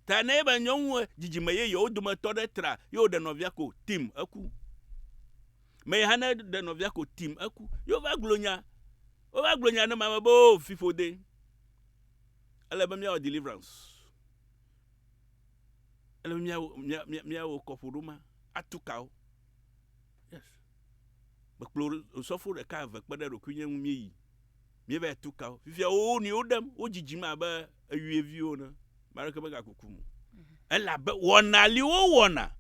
Ta ne ebe nyɔnu dzidzime yeyewo dometɔ ɖe tra ye wòɖe nɔvia ko tim eku. Me yi hã ne ɖe nɔvia ko tim eku. Ye wova gblɔ nya wova gblɔ nya ne mame be o fiƒode. Ele be míawɔ deliverance. Ele be míawɔ mía mía míawɔ kɔƒoɖo ma atu kawo. Yes. Mekplɔ osɔfo ɖeka eve kpe ɖe ɖokuinye ŋu míeyi. Míeva yi tu kawo. Fifia wo nɔewo ɖem, wo dzidzim abe eyuieviwo ene. Ame aɖeke megakukum o. Elabe wɔna li wowɔna.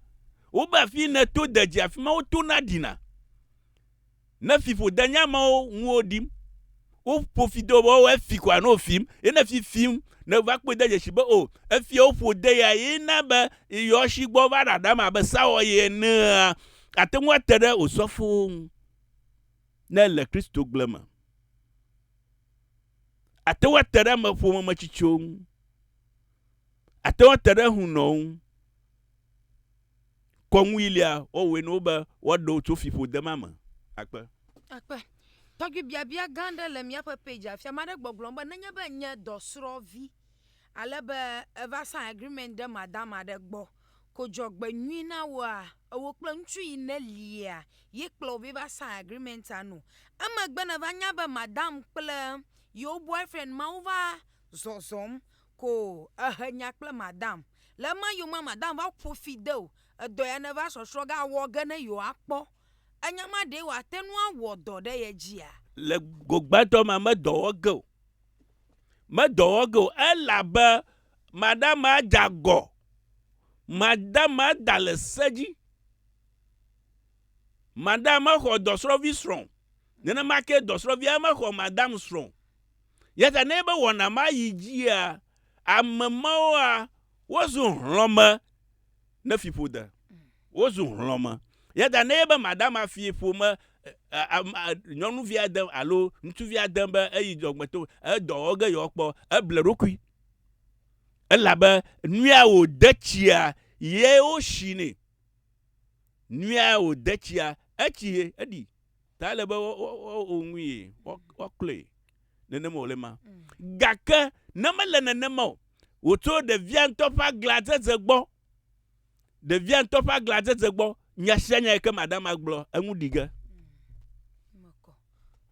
Wobe afi yi nèto de dzi, afi ma wotona ɖina. Ne fiƒodenya mawo ŋu woɖim, woƒo fi de wo be woawɔ efi koa ne wofim. Ye ne fi fim, nèva kpɔe de dzesi be o, efia woƒo de ya ye na be yɔ shi gbɔ va ɖaɖam abe sawɔyi enea, ate ŋu ate ɖe osɔfowo ŋu ne èle Kristo gble me. Ate ŋu ate ɖe ame ƒomemetsitsiwo ŋu. Ate ŋu ate ɖe hunɔwo ŋu. Kɔnu yi lia, woawɔe na wo be woaɖe wo tso fiƒode ma me. Akpe. Akpe. Tɔgbui biabia gã ɖe le míaƒe page afia. Ame aɖe gbɔgblɔm be nenye be nye dɔsrɔ̃vi ale be eva sign agreement ɖe madam aɖe gbɔ ko dzɔgbe nyui na woa, ewò kple ŋutsu yi ne lia ye kplɔ wò va sign agreement a no. Emegbe neva nya be madam kple yewo boyfriend mawo va zɔzɔm ko ehe nya kple madam. Le ema yomea madam va ƒo fi de wò. Edɔ ya neva sɔsrɔ̃ ge awɔ ge ne yewoakpɔ. Enya ma ɖee wòate ŋu awɔ dɔ ɖe ye dzia? Le go gbãtɔ mea, medɔ wɔ ge o. Medɔ wɔ ge o elabe madama dze agɔ. Madama da le se dzi. Madama xɔ dɔsrɔ̃vi srɔ̃ o. Nenema ke dɔsrɔ̃via mexɔ madam srɔ̃ o. Ya ta ne be wɔna ma yi dzia, ame mawoa, wozu hlɔ̃me ne fiƒode. Wozu hlɔ̃me. Ya ta ne be madama fi ƒome nyɔnuvia dem alo ŋutsuvia dem be eyi dzɔgbeto, edɔ wɔ ge yewoakpɔ, eble ɖokui. Elabe nuya wòde tsia ye wosi nɛ. Nuya wòde tsia, etsi ye, eɖi. Ta ele be woawɔ nui, woaklɔe. Nenema wòle ma. Gake ne mele nenema o, wòtso ɖevia ŋutɔ ƒe aglãdzedze gbɔ, ɖevia ŋutɔ ƒe aglãdzedze gbɔ, nya sia nya yi ke madama gblɔ, eŋu ɖi ge. Mekɔ.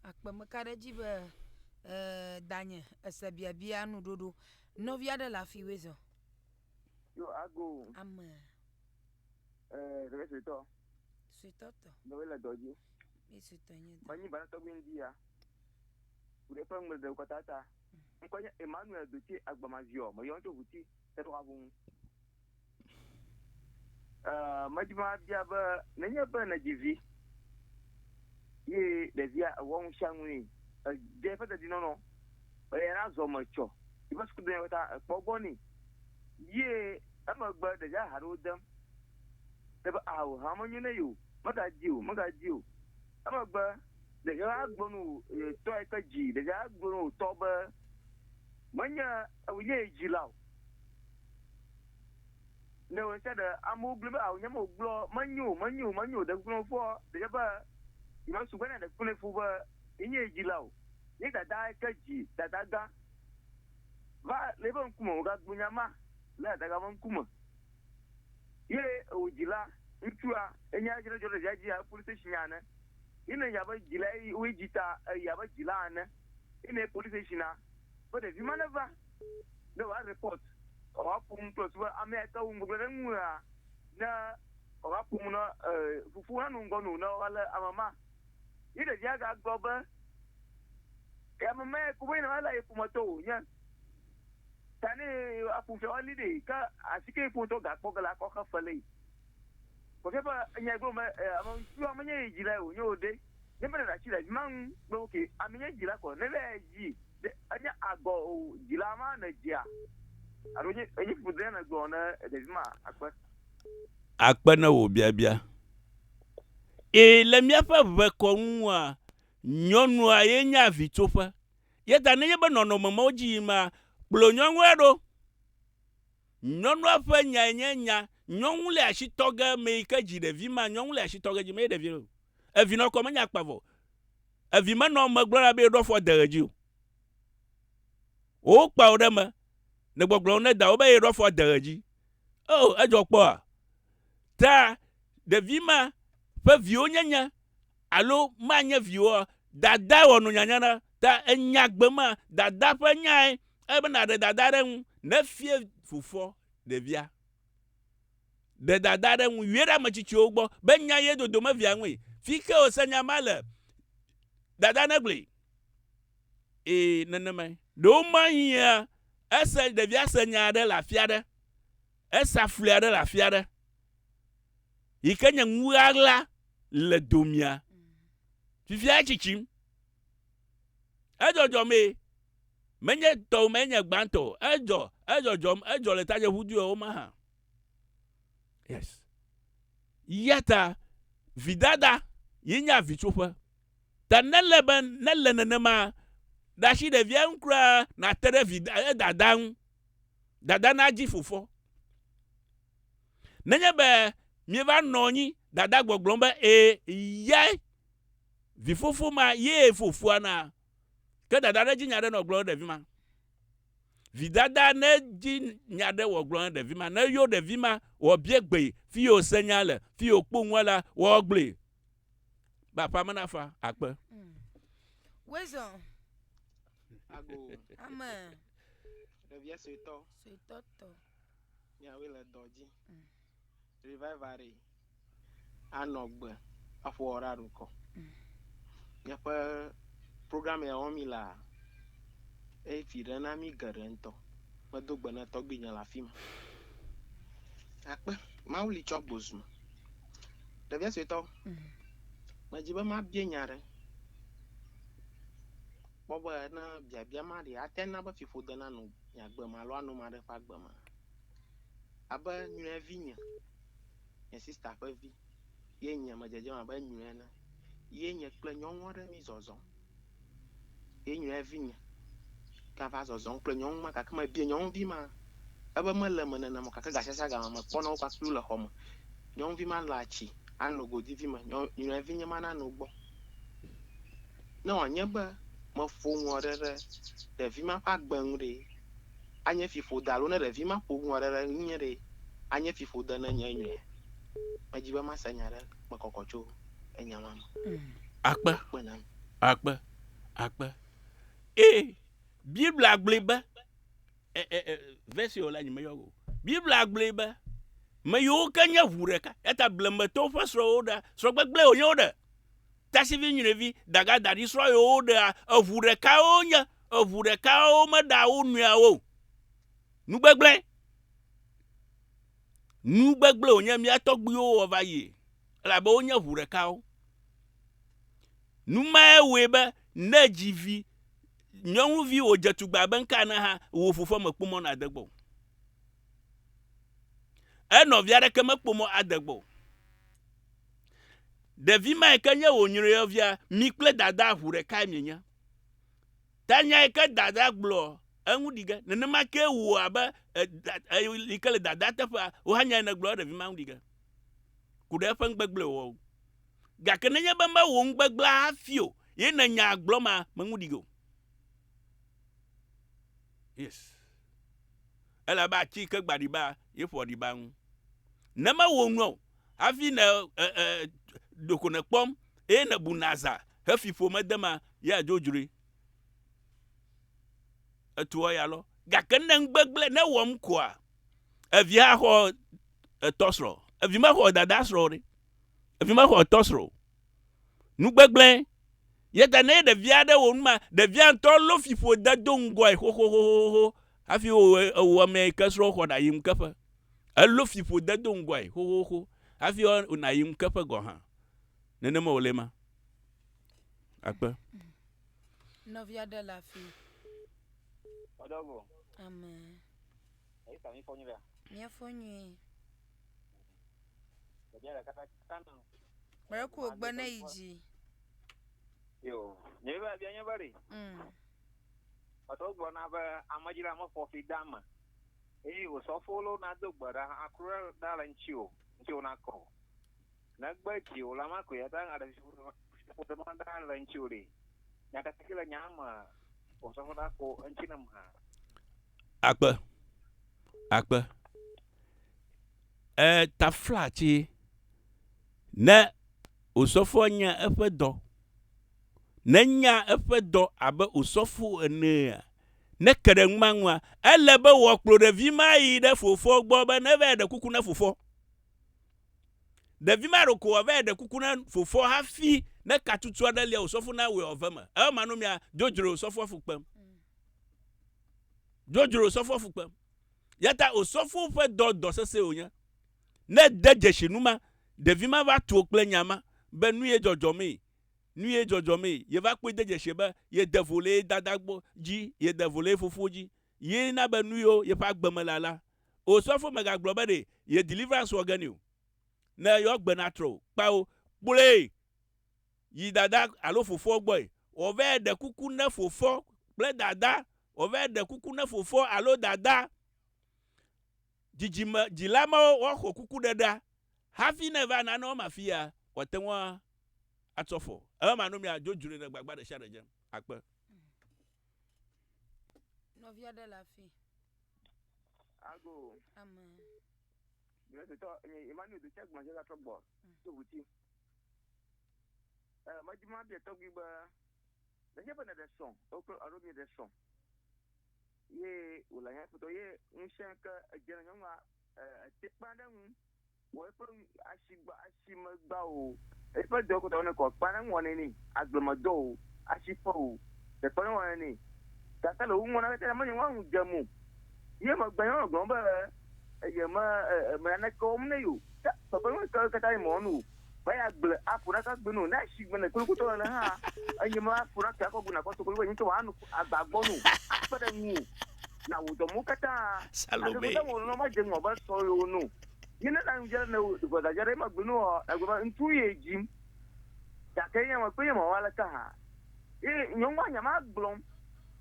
Akpe meka ɖe edzi be eh, danye ese biabia nuɖoɖo. Nɔvi aɖe le afi wezɔ. Yo ago. Ame. Eh, ɖevi suetɔ. Suetɔ tɔ. Ɖevi le dɔ dzi. Mi suetɔ nye dɔ. Menyi bana tɔgbi ŋdi ya. Ku ɖe eƒe ŋugble katã ta. Ŋkɔ nye Emmanuel Dotse Agbamaziɔ. Meyɔ tso Ʋuti, Teɖɔaʋu ŋu. Eh, medi be mabia be nenye be nèdzi vi ye ɖevia ewɔ nu sia nu nɛ, edze eƒe dedinɔnɔ, eya na zɔ me tsɔ eƒe sukudɔnyawo katã ekpɔ egbɔ nɛ ye emegbe ɖevia ha ɖewo dem ɖe be ao hã menyo ne ye o, megadzi o, megadzi o. Emegbe ɖevia va gblɔ no tɔ yi ke dzi ɖevia va gblɔ no tɔ be menye ewònye ye dzila o. Ne wò sia ɖe amewo gblɔ be ao nye me gblɔ menyo o, menyo o, menyo o ɖe kuku na fofoa ɖevia be yemesu gbe na ɖe kuku na fo be yenye ye dzila o. Ye dada yi ke dzi dada gã va le eƒe ŋkume wògagblɔ nya ma le dada gã ƒe ŋkume. Ye wò dzila ŋutsua enya dzi ne dzɔ ɖe ɖevia dzi abe police station ene. Ye ne nya be dzila ye woe dzi ta eyi abe dzila ene. Ye ne police station a be ɖevi ma neva ne wòa report woaƒo nu kple su be ame ya ke wo ŋgɔgblɔ ɖe ŋua ne. wòava ƒo nu na fofo hã nu ŋgɔ nu ne woava lé ame ma. Ye ɖevia gagblɔ be, Ame mae ko be yina va lé ye ƒometɔ wònye. Ta ne aƒo fia woali ɖee, ke asi ke ye ƒometɔ gakpɔ ge la akɔ xe fe le ye. Kɔfia be enya gblɔ be ame ŋutsua menye ye dzilae wònye o ɖe. Ne be ɖe asi le afi ma ŋu be ok, ame nye dzila kɔ ne va yi dzi ɖe enye agɔ o dzila ma ne dzia alo nye enye ƒuƒu ne gblɔ ne ɖevi ma akpe. Akpe ne wò biabia. Ee, le míaƒe ʋekɔnua, nyɔnua ye nye avitsoƒe. Eya ta nenye be nɔnɔme mawo dzi yim,a kplɔ nyɔnua ɖo. Nyɔnua ƒe nyae nye nya. Nyɔnu le asi tɔ ge ame yi ke dzi ɖevi ma, nyɔnu le asi tɔ ge dzi menye ɖevi o. Evi nɔ kɔ menye akpa vɔ o. Evi menɔ eme gblɔna be yeɖo afɔ de ɣe dzi o. Wokpa wò ɖe eme. Ne gbɔgblɔ ne dawò be yeɖo afɔ de ɣe dzi. O, edzɔ kpɔa? Ta ɖevi ma ƒe viwo nyenye alo manye viwoa, dada wɔ nu nyanya na. Ta enya gbe ma, dada ƒe nyae. Ele be nàɖe dada ɖe ŋu ne fie fofoa ɖevia. Ɖe dada ɖe ŋu, yɔe ɖe ame tsitsiwo gbɔ be nya ye dodome via ŋui. Fi ke wòse nya ma le, dada negblɔe. Ee, nenemae. Ɖewomahiã ese ɖevia se nya aɖe le afi aɖe, ese afli aɖe le afi aɖe yi ke nye nu ɣaɣla le domia. Fifia etsitsim. Edzɔdzɔmee. Menye tɔwò mee nye gbãtɔ o. Edzɔ, edzɔdzɔm, edzɔ le tadzeʋuduawo me hã. Yes. Ya ta vidada ye nye avitsoƒe. Ta ne le be ne le nenema, ɖe asi ɖevia ŋu kura nàte ɖe vi edada ŋu. Dada nadzi fofoa. Nenye be mieva nɔ anyi dada gbɔgblɔm be ee yae vifofo ma ye fofoa na Ke dada ɖe dzi nya ɖe nɔ gblɔm ɖe ɖevi ma. Vidada ne dzi nya ɖe wɔ gblɔm ɖe ɖevi ma. Ne yo ɖevi ma wɔ bie gbe fi yo se nya le, fi yo kpo ŋua la wɔ gblɔe. Be aƒea me nafa akpe. Mm. Wezɔ. Ago. Ame. Ɖevia suetɔ. Suetɔ tɔ. Miawoe le dɔ dzi. Mm. Revival ɖe. anɔ gbe aƒo wɔ ɖe aɖukɔ. Míaƒe program ya wɔm mi lea, evi ɖe na mí geɖe ŋutɔ. Medo gbe na tɔgbuinye le afi ma. Akpe, Mawu li tsɔ gbozu me. Ɖevia suetɔ, medzi be mabia nya ɖe. Kpɔ be ne biabia ma ɖe ate na be fiƒode nanɔ nye agbe me alo anɔ ame aɖe ƒe agbe me. Abe nyruiavinye. nye sista ƒe vi ye nye me dzedzem abe nyui ene ye nye kple nyɔnu aɖe mi zɔzɔm ye nyuia vinye gava zɔzɔm kple nyɔnu ma gake mebia nyɔnuvi ma ebe mele eme nenema o gake gasiasia game mekpɔna wo kpakple le xɔ me. Nyɔnuvi ma lɔa tsi ano godivi me nyuia vinye ma nano gbɔ. Ne wòanye be meƒo nu aɖe ɖe ɖevi ma ƒe agbe ŋu ɖe, anye fiƒode alo ne ɖevi ma ƒo nu aɖe ɖe ŋunye ɖe, anye fiƒode ne nye nyuie. Medi be mase nya ɖe me kɔkɔ tso enya ma me. Akpe. Akpe nam. Akpe. Akpe. Ee, Biblia gblɔe be, e, e, e, verse la nyemeyɔ o. Biblia gblɔe be, me yiwo ke nye ʋu ɖeka, eya blemetɔwo ƒe srɔ̃wo ɖea, srɔ̃gbegblẽ wònye woɖe. Tasivi nyruivi daga daɖi srɔ̃ yiwo woɖea, eʋu ɖekae wonye, eʋu ɖekae womeɖea wo nɔeawo o. Nugbegblẽ. Nugbegblẽ wònye mía tɔgbuiwo wɔ va yi, elabe wonye ʋu ɖekawo. Nu mae wɔe be ne èdzi vi nyɔnuvi wòdze tugbe abe ŋka ene hã, wò fofoa mekpɔ mɔ nàde gbɔ o. Enɔvi aɖeke mekpɔ mɔ ade gbɔ o. Ɖevi ma yi ke nye wò nyruiyɔvia, mi kple dadaa ʋu ɖekae mienye. Ta nya yi ke dada gblɔ eŋu ɖi ge. Nenema kee wò abe yi ke le dada teƒea, wò hã nya yi nègblɔ ɖevi ma ŋu ɖi ge. Ku ɖe eƒe nugbegblẽ wɔwɔ ŋu. Gake nenye be mewɔ nugbegblẽ hafi o, ye nènya gblɔ ma, meŋu ɖi ge o. Yes. Elabe ati yi ke gba ɖiba, ye ƒoa ɖiba ŋu. Ne mewɔ nua o, hafi ne e, e, ɖeko nèkpɔm eye nèbu naza hefi ƒome de ma, ye adzodzroe. Etua ya lɔ. Gake ne nugbegblẽ ne wɔm koa, evia xɔ etɔ srɔ̃. Evi mexɔ dada srɔ̃ o ɖe. Evi mexɔ tɔ srɔ̃ o. Nugbegblẽ. Ya ta ne ɖevi aɖe wɔ nu ma, ɖevia ŋutɔ lɔ fiƒode do ŋgɔe xoxoxoxoxo hafi wò ame yi ke srɔ̃ xɔ nàyi ŋkeƒe. Elo fiƒode do ŋgɔe xoxoxo hafi nàyi ŋkeƒe gɔ̃ hã. Nenema wòle ma. Akpe. Nɔvi aɖe le afi. Ɔdɔgo. Ame. Eyi ta mi fɔ nyuie. Míefɔ nyuie. Ɖevia ɖeka katã nɔ. Mele ku gbe ne yi dzi. Yo, nye be abia nye be ɖe. Ɔtɔ gblɔ na be amedzra mexɔ fi da me. Eye osɔfo lo na do gbe ɖa akro ɖa le ŋuti o, ŋuti o na kɔ. Negbe dzi o la ma ko ya ta aɖe fi ma ɖa le ŋuti o ɖe. Nyateƒe le nya me osɔfo ɖa ko ŋuti ne ma. Akpe. Akpe. E taflatse ne osɔfoa nya eƒe dɔ, ne nya eƒe dɔ abe osɔfo enea, ne ke ɖe numa ŋua, ele be wòakplɔ ɖevi ma yi ɖe fofoa gbɔ be neva ɖe kuku na fofoa. Ɖevi ma ɖeko wòava ɖe kuku na fofoa hafi ne katutu aɖe lia osɔfo na wɔe wòave eme. Ema no mia dzodzro osɔfoa fu kpem. Dzodzro osɔfoa fu kpem. Ya ta osɔfo ƒe dɔ dɔ sesẽ wònye. Ne de dzesi nu ma, ɖevi ma va tu kple nya ma be nu ye dzɔdzɔmee, nu ye dzɔdzɔmee. Yeva kpɔe de dzesi be yede vo le ye dada gbɔ dzi, yede vo le ye fofo dzi. Ye na be nu yiwo yeƒe agbe me le alea. Osɔfo megagblɔ be ɖe ye deliverance wɔ ge nɛ o. Ne yewoa gbe natrɔ o. Kpao, kplɔe yi dada alo fofoa gbɔe. Wòvae ɖe kuku ne fofoa kple dada. Wòvae ɖe kuku ne fofoa alo dada. Dzidzime dzila mawo woaxɔ kuku ɖeɖea hafi ne eva nane wɔm afia, wòate ŋu atsɔ fɔ. Ema no mia dzodzroe le gbagba ɖe sia ɖe dzem. Akpe. Nɔvi aɖe le afi. Ago. Ame. Emmanuel Dotsɛ gblɔ dze gatrɔ gbɔ to ʋuti. Medi mabia tɔgbui be nenye be nèɖe srɔ̃ alo mieɖe srɔ̃ ye wòle anya kpɔtɔ ye ŋusẽ ke edze le nyɔnua ete kpe ɖe eŋu wɔ eƒe asigba asimegba o eƒe dɔ kpɔtɔ ne kɔ kpe ɖe eŋu wɔnɛ nɛ agblemedɔ o asiƒe o teƒe ɖe wɔnɛ nɛ gake le wo ŋu wɔna katã menye nyɔnua ŋu dzem o ye megbe nyɔnua gblɔ be eye me me naneke wɔm ne yo ke kpekpeɖeŋu ke katã yi mewɔ nu o be yeagble aƒo ɖaka gbe no ne asi gbe ne kolokotɔ ene hã enye me aƒo ɖaka akɔ gbe nakɔ to koloko nye ŋutɔ anu agba gbɔ no akpe ɖe ŋu na wò dɔmewo katã Salome. ake kota wò nɔ ma dze ŋɔ be sɔ yo no ye ne na ŋdze ne gbɔdadza ɖe ma gbe no egbe be ŋutsu ye dzim gake nye me kpe nye me wa le ka hã ye nyɔnua nya ma gblɔm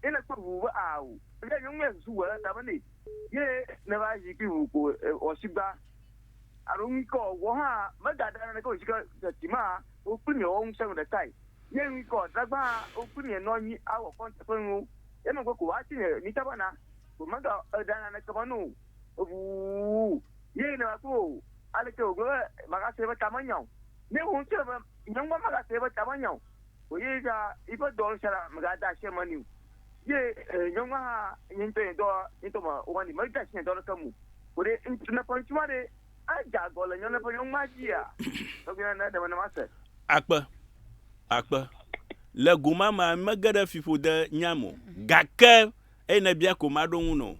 ye ne kpe ʋu be ao ye nyɔnua susu wɔ le ta be ne ye ne va zikpui ʋu ko wɔsigba alo ŋkɔ wɔ hã megaɖe naneke o sike teti ma wo kpli miewɔ ŋusẽ nu ɖekae ye ŋkɔ dragba hã wo kpli mienɔ anyi awɔ kɔnta ƒe nuwo ye megbe ko woati nye mitabana ko mega eɖa naneke me no o ʋuu ye ne va kpɔ o aleke wògblɔ be magase eƒe ta menya o ne wò ŋutɔ be nyɔnua magase eƒe ta menya o ko ye ya eƒe dɔ sia la megade asi eme nɛ o ye nyɔnua hã nye ŋutɔ nye dɔ nye ŋutɔ me wɔnɛ mede asi nye dɔ ɖeke me o ko ɖe ŋutsu ne ƒe ŋutsu ma ɖe edze agɔ le nyɔnu ƒe nyɔnua dzia tɔgbi ne ɖe me ma se. Akpe, akpe. Le go ma mea, mege ɖe fiƒode nyam o. Gake eyi nèbia ko maɖo ŋu nɔ.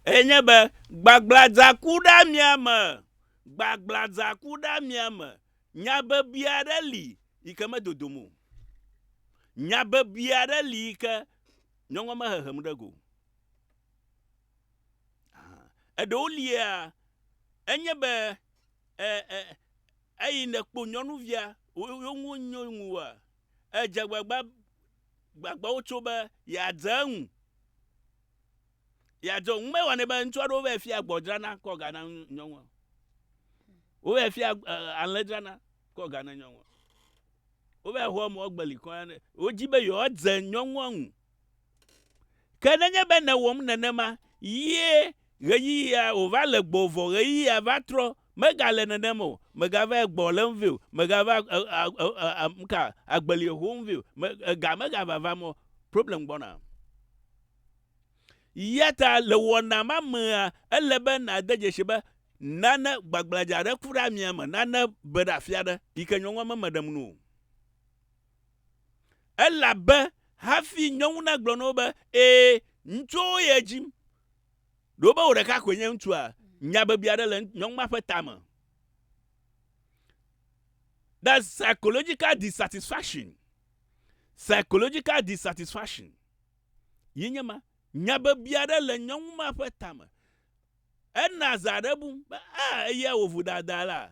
Enye be gbagbladzaku ɖe mia me. Gbagbladzaku ɖe mia me. Nya bebi aɖe li yi ke medodom o. Nya bebi aɖe li yi ke nyɔnua mehehem ɖe go. Eɖewo lia, enye be e, e, eyi nèkpo nyɔnuvia wo ŋu nyo ŋua, edze gbagba gbagbawo tso be yeadze eŋu. Yeadze eŋu. Mewɔnɛ be ŋutsu aɖewo va fia gbɔ dzrana kɔ ga na nyɔnua. Wova fia alẽ dzrana kɔ ga na nyɔnua. Wova xɔ mɔ gbeli kɔ wodzi be yewoadze nyɔnua ŋu. Ke nenye be nèwɔm nenema ye ɣeyiɣia wòva le gbɔ vɔ ɣeyiɣia va trɔ, megale nenem o, megava gbɔ lém vɛ o, megava nuka agbeli hom vɛ o, ega megavavam o, problem gbɔna. Ya ta le wɔna ma mea, ele be nàde dzesi be. Nane gbagbladza aɖe ku ɖe amia me, nane be ɖe afi aɖe yi ke nyɔnua meme ɖem nu o. Elabe hafi nyɔnu nagblɔ na wo be, Ee, ŋutsuwo ye dzim. Ɖewo be wò ɖeka koe nye ŋutsua? Nya biabia aɖe le nyɔnu ma ƒe tame. That's psychological dissatisfaction. Psychological dissatisfaction. Ye nye ma. Nya biabia aɖe le nyɔnu ma ƒe tame. Ena zã aɖe bum be, ah, eya wò vodada la.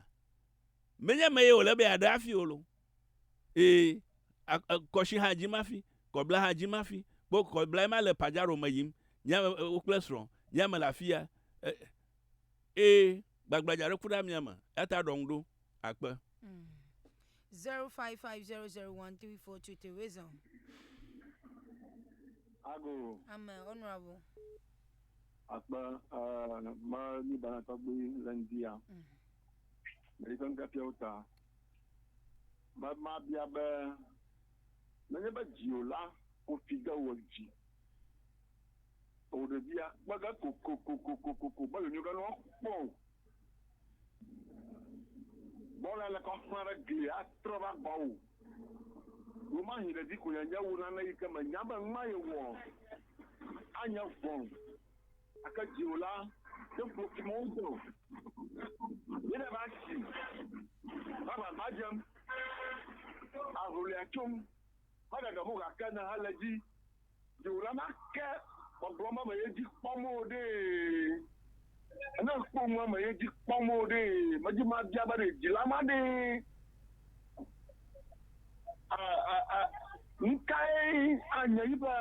Menye ame ye wòle be yeaɖe hafi o lo. Ee, kɔshi hã dzim hafi, kɔbla hã dzim hafi. Kpɔ kɔbla ma le Pajaro me yim. Nye wo kple srɔ̃. Nye me le afia. Ee, gbagbladza ɖe ku ɖe amia me. Eya ta ɖɔ ŋu ɖo. Akpe. 0550013423 Wisdom. Ago. Ame honorable. Akpe, ma mi bana tɔgbi le ŋdia. Le yiƒe nufiafiawo ta. Ma mabia be nenye be dziwòla ƒo fi de wò dzi, wò ɖevia kpe ge kokokokokoko be yonyo ge ne woakpɔ o. Bɔla le kɔ xlã ɖe gli atrɔ va gbɔwò. Ɖomahi ɖevi ko yenye wu nane yi ke menya be numa yewɔ anye vɔ̃. Gake dziwòla te ƒo fi mɔ ŋutɔ o. Ye ɖe va tsi va gbagba dzem, aʋlia tsom, meɖeɖe mo gake ne hele dzi. Dziwòla make gbɔgblɔ me me ye dzi kpɔm o ɖee. Ne ekpɔ nua me ye dzi kpɔm o ɖee, medzi mabia be ɖe dzila ma ɖee. Nukae anye yiƒe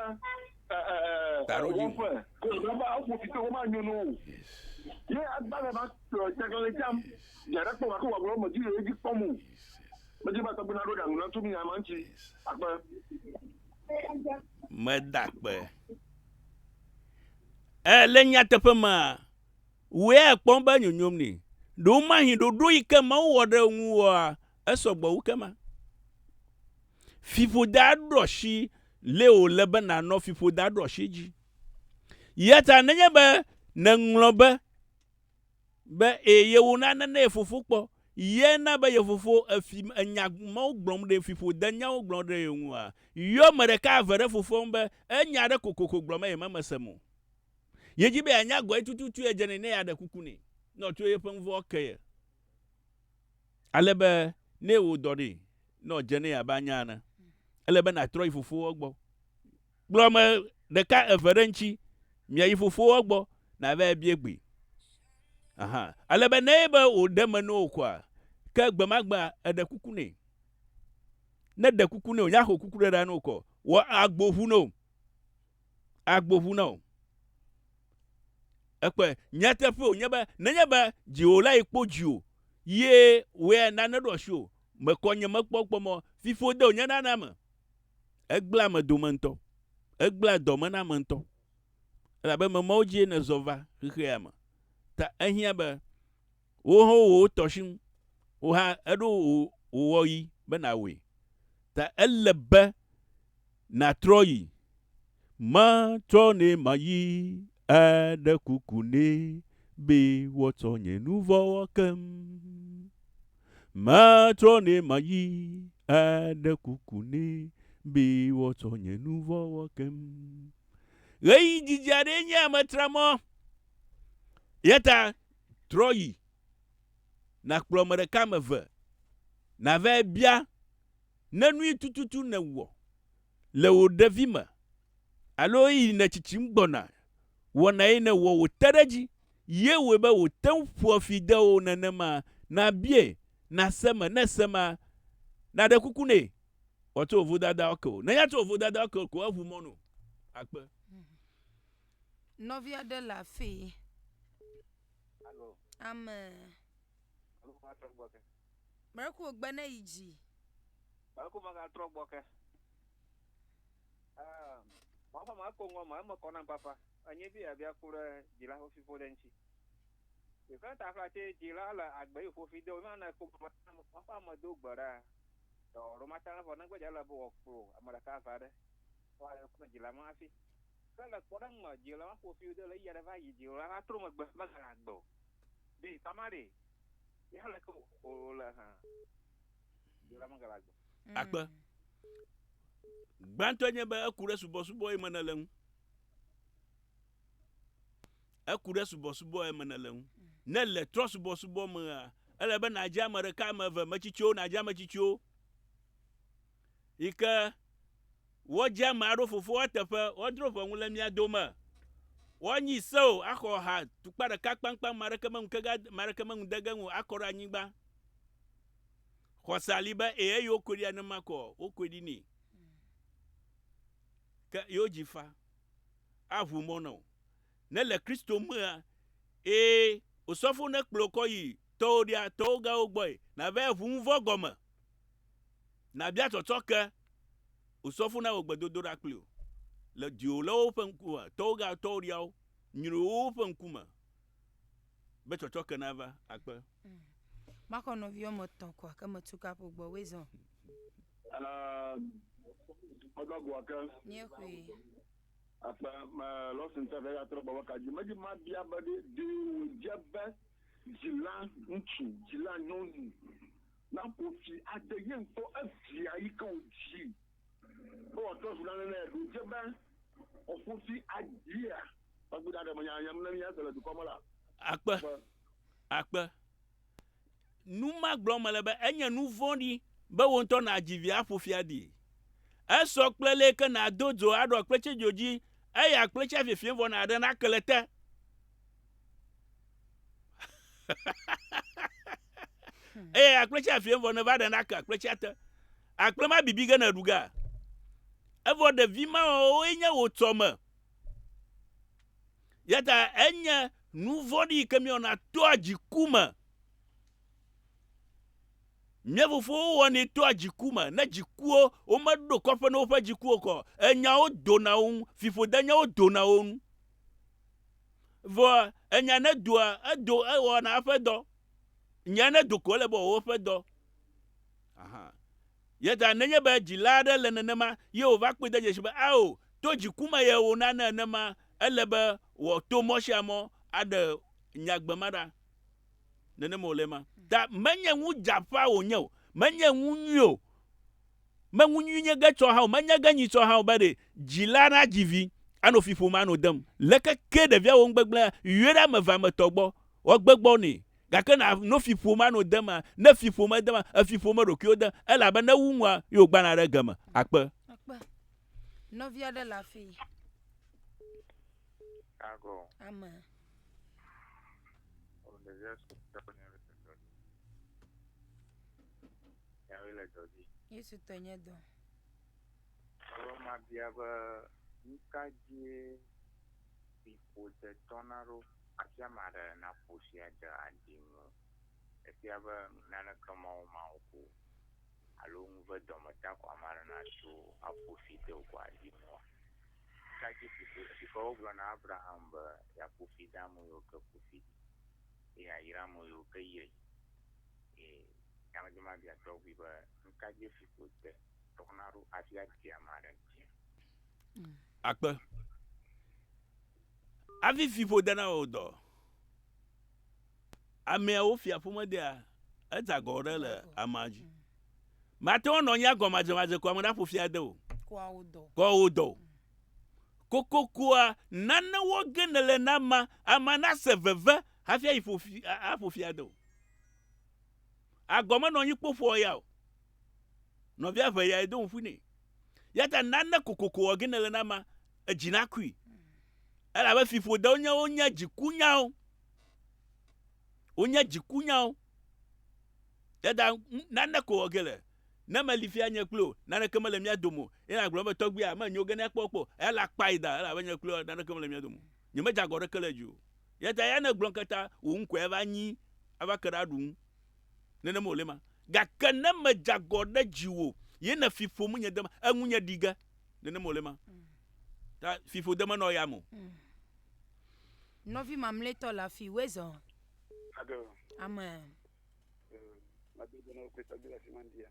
wɔƒe? Ebe eƒo fi te womanyo no o. Ye agbalẽ va tsaglẽ tsam. Dze ɖe kpɔ gake wòagblɔ medzi le edzi kpɔm o. Medzi be tɔgbi naɖo ɖaŋu na tso mi nya ma ŋuti. Akpe. Meda akpe. E, le nyateƒe mea, wòe ekpɔm be nyonyom nɛ. Ɖewomahi ɖoɖo yi ke Mawu wɔ ɖe ŋuwòa, esɔ gbɔ wu kema. Fiƒode aɖo asi lé wòle be nànɔ fiƒode aɖo asi dzi. Ya ta nenye be nèŋlɔ be be eye yewò nane ne ye fofo kpɔ, ye na be ye fofo efi enya mawo gblɔm ɖe fiƒode nyawo gblɔm ɖe ye ŋua, yɔ ame ɖeka eve ɖe fofoa ŋu be enya aɖe kokoko gblɔm eye memesem o. Yedzi be yeanya gɔe tututu edze nɛ ne yeaɖe kuku nɛ ne wòtsɔ yeƒe nuvɔ̃wo ke ye. Ale be ne ewɔ dɔ ɖee, ne wòdze nɛ abe anya ene, ele be nàtrɔ yi fofoa gbɔ. Kplɔ ame ɖeka eve ɖe ŋuti, miayi fofoa gbɔ, nàvae bia gbee. Aha. Ale be ne ebe wòɖe eme na wò koa, ke gbemagbea eɖe kuku nɛ. Ne ɖe kuku nɛ wònya xɔ kuku ɖe ɖa na wò kɔ, wɔ agbo ʋu na wò. Agbo ʋu na wò. Ekpɔe, nyateƒe wònye be nenye be dziwòlae kpɔ dziwò ye wòe nane ɖo asi o, mekɔ nye mekpɔ kpɔ mɔ fiƒode wònye na ame. Egblẽa ame dome ŋutɔ. Egblẽa dɔme na ame ŋutɔ. Elabe ame mawo dzie nèzɔ va xexea me. Ta ehiã be wò hã wò tɔ si ŋu. Wò hã eɖo wò wɔɣi be nàwɔe. Ta ele be nàtrɔ yi. Matrɔ nɛ mayi aɖe kuku nɛ be woatsɔ nye nu vɔ̃wo kem. Matrɔ nɛ mayi aɖe kuku nɛ be woatsɔ nye nu vɔ̃wo kem. Ɣeyiɣi didi aɖee nye ame tra mɔ. Eya ta trɔ yi nàkplɔ ame ɖeka ame eve nàvae bia ne nui tututu nèwɔ le wò ɖevime alo eyi nètsitsim gbɔna wɔnae nèwɔ wòte ɖe edzi ye wɔe be wòte ŋu ƒoa fi de wò nenema, nàbiae, nàse eme, ne èse emea, nàɖe kuku nɛ wòatsɔ wò vodadawo ake wò. Ne enya tsɔ wò vodadawo ake wò ko eʋu mɔ nɔ akpe. Nɔvi aɖe le afii. Ame. Mɛrɛku wògbe ne yi dzi. Mɛrɛku magatrɔ gbɔ ke. Mɔƒe ma ko ŋɔ ma eme kɔ nam papa. Enye bi abia ku ɖe dzila ƒe fiƒode ŋuti. Yi ke ta fla tse dzila le agbe yi ƒo fi de wo ma ne ko mɔƒe ame do gbe ɖa. Dɔ ɖo ma ta vɔ negbe dza le be wòakplɔ ame ɖeka va ɖe. Woayɔ kple dzila ma hafi. Ke le kpɔɖeŋu me dzila ma ƒo fi de le eya ɖe va yi dzila va trɔ megbe megale agbe o. Ɖe tama ɖe, ya leke wòle hã, dzila megale agbe. Akpe. Gbãtɔe nye be eku ɖe subɔsubɔ yi me nèle ŋu. Eku ɖe subɔsubɔ yi me nèle ŋu. Ne le trɔ subɔsubɔ mea, ele be nàdze ame ɖeka, ame eve, metsitsiwo, nàdze ametsitsiwo yi ke woadze ame aɖo fofoa teƒe, woadro ʋɔnu le mia dome, woanyi seo axɔ ha tukpa ɖeka kpaŋkpaŋ, ame aɖeke meŋu ke ge, ame aɖeke meŋu de ge ŋu akɔ ɖe anyigba. Xɔse ali be eye eye wokoe ɖi nenema kɔ wokoe ɖi nɛ. Ke yewo dzi fa aʋu mɔ na wò. Ne le Kristo mea, ee, osɔfo ne kplɔ kɔ yi tɔwo ɖia, tɔwo gawo gbɔe, nava ʋu ŋuvɔ gɔme. Nabia tsɔtsɔke osɔfo na wò gbedodoɖa kpli wò le dziwòlawo ƒe ŋkume, tɔwo ga tɔwo ɖiawo, nyruiwòwo ƒe ŋkume be tsɔtsɔke nava akpe. Maxɔ nɔvi woame etɔ̃ koa ke metu kaƒo gbɔ woe zɔ. Medɔ goa ke. Míexɔe. Akpe me lɔsin tɔ ya trɔ gbɔ be kadzi medzi mabia be ɖe ɖe wòdze be dzila ŋutsu dzila nyɔnu naƒo fi ade ye ŋutɔ evia yi ke wòdzi be wòatrɔ zu nane nɛ ɖo dze be wòaƒo fi adia tɔgbi ɖe aɖe me nya nyam ne míase le dukɔ me la. Akpe. Akpe. Nu ma gblɔm mele be enye nu vɔ̃ɖi be wò ŋutɔ nàdzi vi aƒo fi adi. Esɔ kple leke nàdo dzo aɖo akplẽtsi dzo dzi eye akplẽtsia fiefiem vɔ nàɖe nake le te. Eye akplẽtsia fiem vɔ nèva ɖe nake akplẽtsia te. Akplẽ ma bibi ge nèɖu gea? Evɔ ɖevi mawoe nye wò tsɔme. Ya ta enye nu vɔ̃ɖi yi ke míewɔna toa dziku me. Mía fofowo wɔnɛ toa dziku me. Ne dzikuwo womeɖo kɔƒe na woƒe dzikuwo kɔ, enyawo dona wo ŋu, fiƒodenyawo dona wo ŋu. Vɔa enya ne doa, edo ewɔna eƒe dɔ. Nya ne do ko ele be wòawɔ eƒe dɔ. Aha. Ya ta nenye be dzila aɖe le nenema ye wòva kpɔe de dzesi be ao, to dziku me ye wò nane nenema, ele be wòato mɔ sia mɔ aɖe nyagbe ma ɖa. Nenema wòle ema. Ta menye nu dzeaƒea wònye o, menye nu nyui o, me nu nyui nye ge tsɔ hã o, menye ge nyi tsɔ hã o be ɖe dzila nadzi vi anɔ fi ƒom anɔ dem. Leke ke ɖevia wɔ nugbegblẽa, yɔe ɖe ame eve ame etɔ̃ gbɔ, woagbe gbɔ nɛ. Gake na no fi ƒom anɔ dema, ne fi ƒom edema, efi ƒom eɖokuiwo de, elabe ne wu nua, ye wògbãna ɖe geme. Akpe. Akpe. Nɔvi aɖe le afii. Agɔ. Ame. O ɖevia su tɔ nye le dɔ dzi. Nyawoe le dɔ dzi. Yesu tɔ nye dɔ. Alo mabia be nuka dzie fiƒode tɔna ɖo hafi ame aɖe naƒo fi ade aɖi ŋu? Efia be naneke mawɔmawɔ ko alo nu ve dɔme ta ko ame aɖe natso aƒo fi de wò ko aɖi ŋua? Nuka dzi fiƒode, fi ke wogblɔ na Abraham be yeaƒo fi de ame yiwo ke ƒo fi ɖi eye yeayra ame yiwo ke yrae. Eye nyamedzi mabia tɔgbui be nuka dzie fiƒode tɔna ɖo hafi aɖi ame aɖe ŋutia? Akpe. Hafi fiƒode nawɔ dɔ. Ameawo fia ƒomedea, edza agɔ ɖe le amea dzi. Mate ŋu anɔ anyi agɔmadzemadze ko ame naƒo fia de o. Kɔ wò dɔ o. Kokokoa, nane wɔ ge nèle na amea, amea nase veve hafi ayi ƒo fi, aƒo fia de o. Agɔ menɔ anyi kpo ƒoa ya o. Nɔvia ʋe ya edo ŋu nɛ. Ya ta nane kokoko wɔ ge nèle na amea, edzi nakui. Elabe fiƒodewo nye wonye dzikunyawo. Wonye dzikunyawo. Dada, nane ko wɔ ge le. Ne meli fia nye kpli o, naneke mele mía dome o. Ye nàgblɔ be, Tɔgbuia, menyo ge ne kpɔ kpɔ o. Eya la kpa yi da, elabe nye kpli o, naneke mele mía dome o. Nyemedze agɔ ɖeke le edzi o. Eya ta eya ne gblɔ keta, wò ŋkɔe ava nyi, ava ke ɖe aɖu ŋu. Nenema wòle ma. Gake ne medze agɔ ɖe dziwò, ye ne fi ƒom nye dema, eŋunye ɖi ge. Nenema wòle ma. Ta fiƒode menɔ ya me o. Nɔvi mamlɛtɔ le afi, woe zɔ. Ado. Amen. Mado gbe na wò kple tɔgbi le afi ma ŋdia.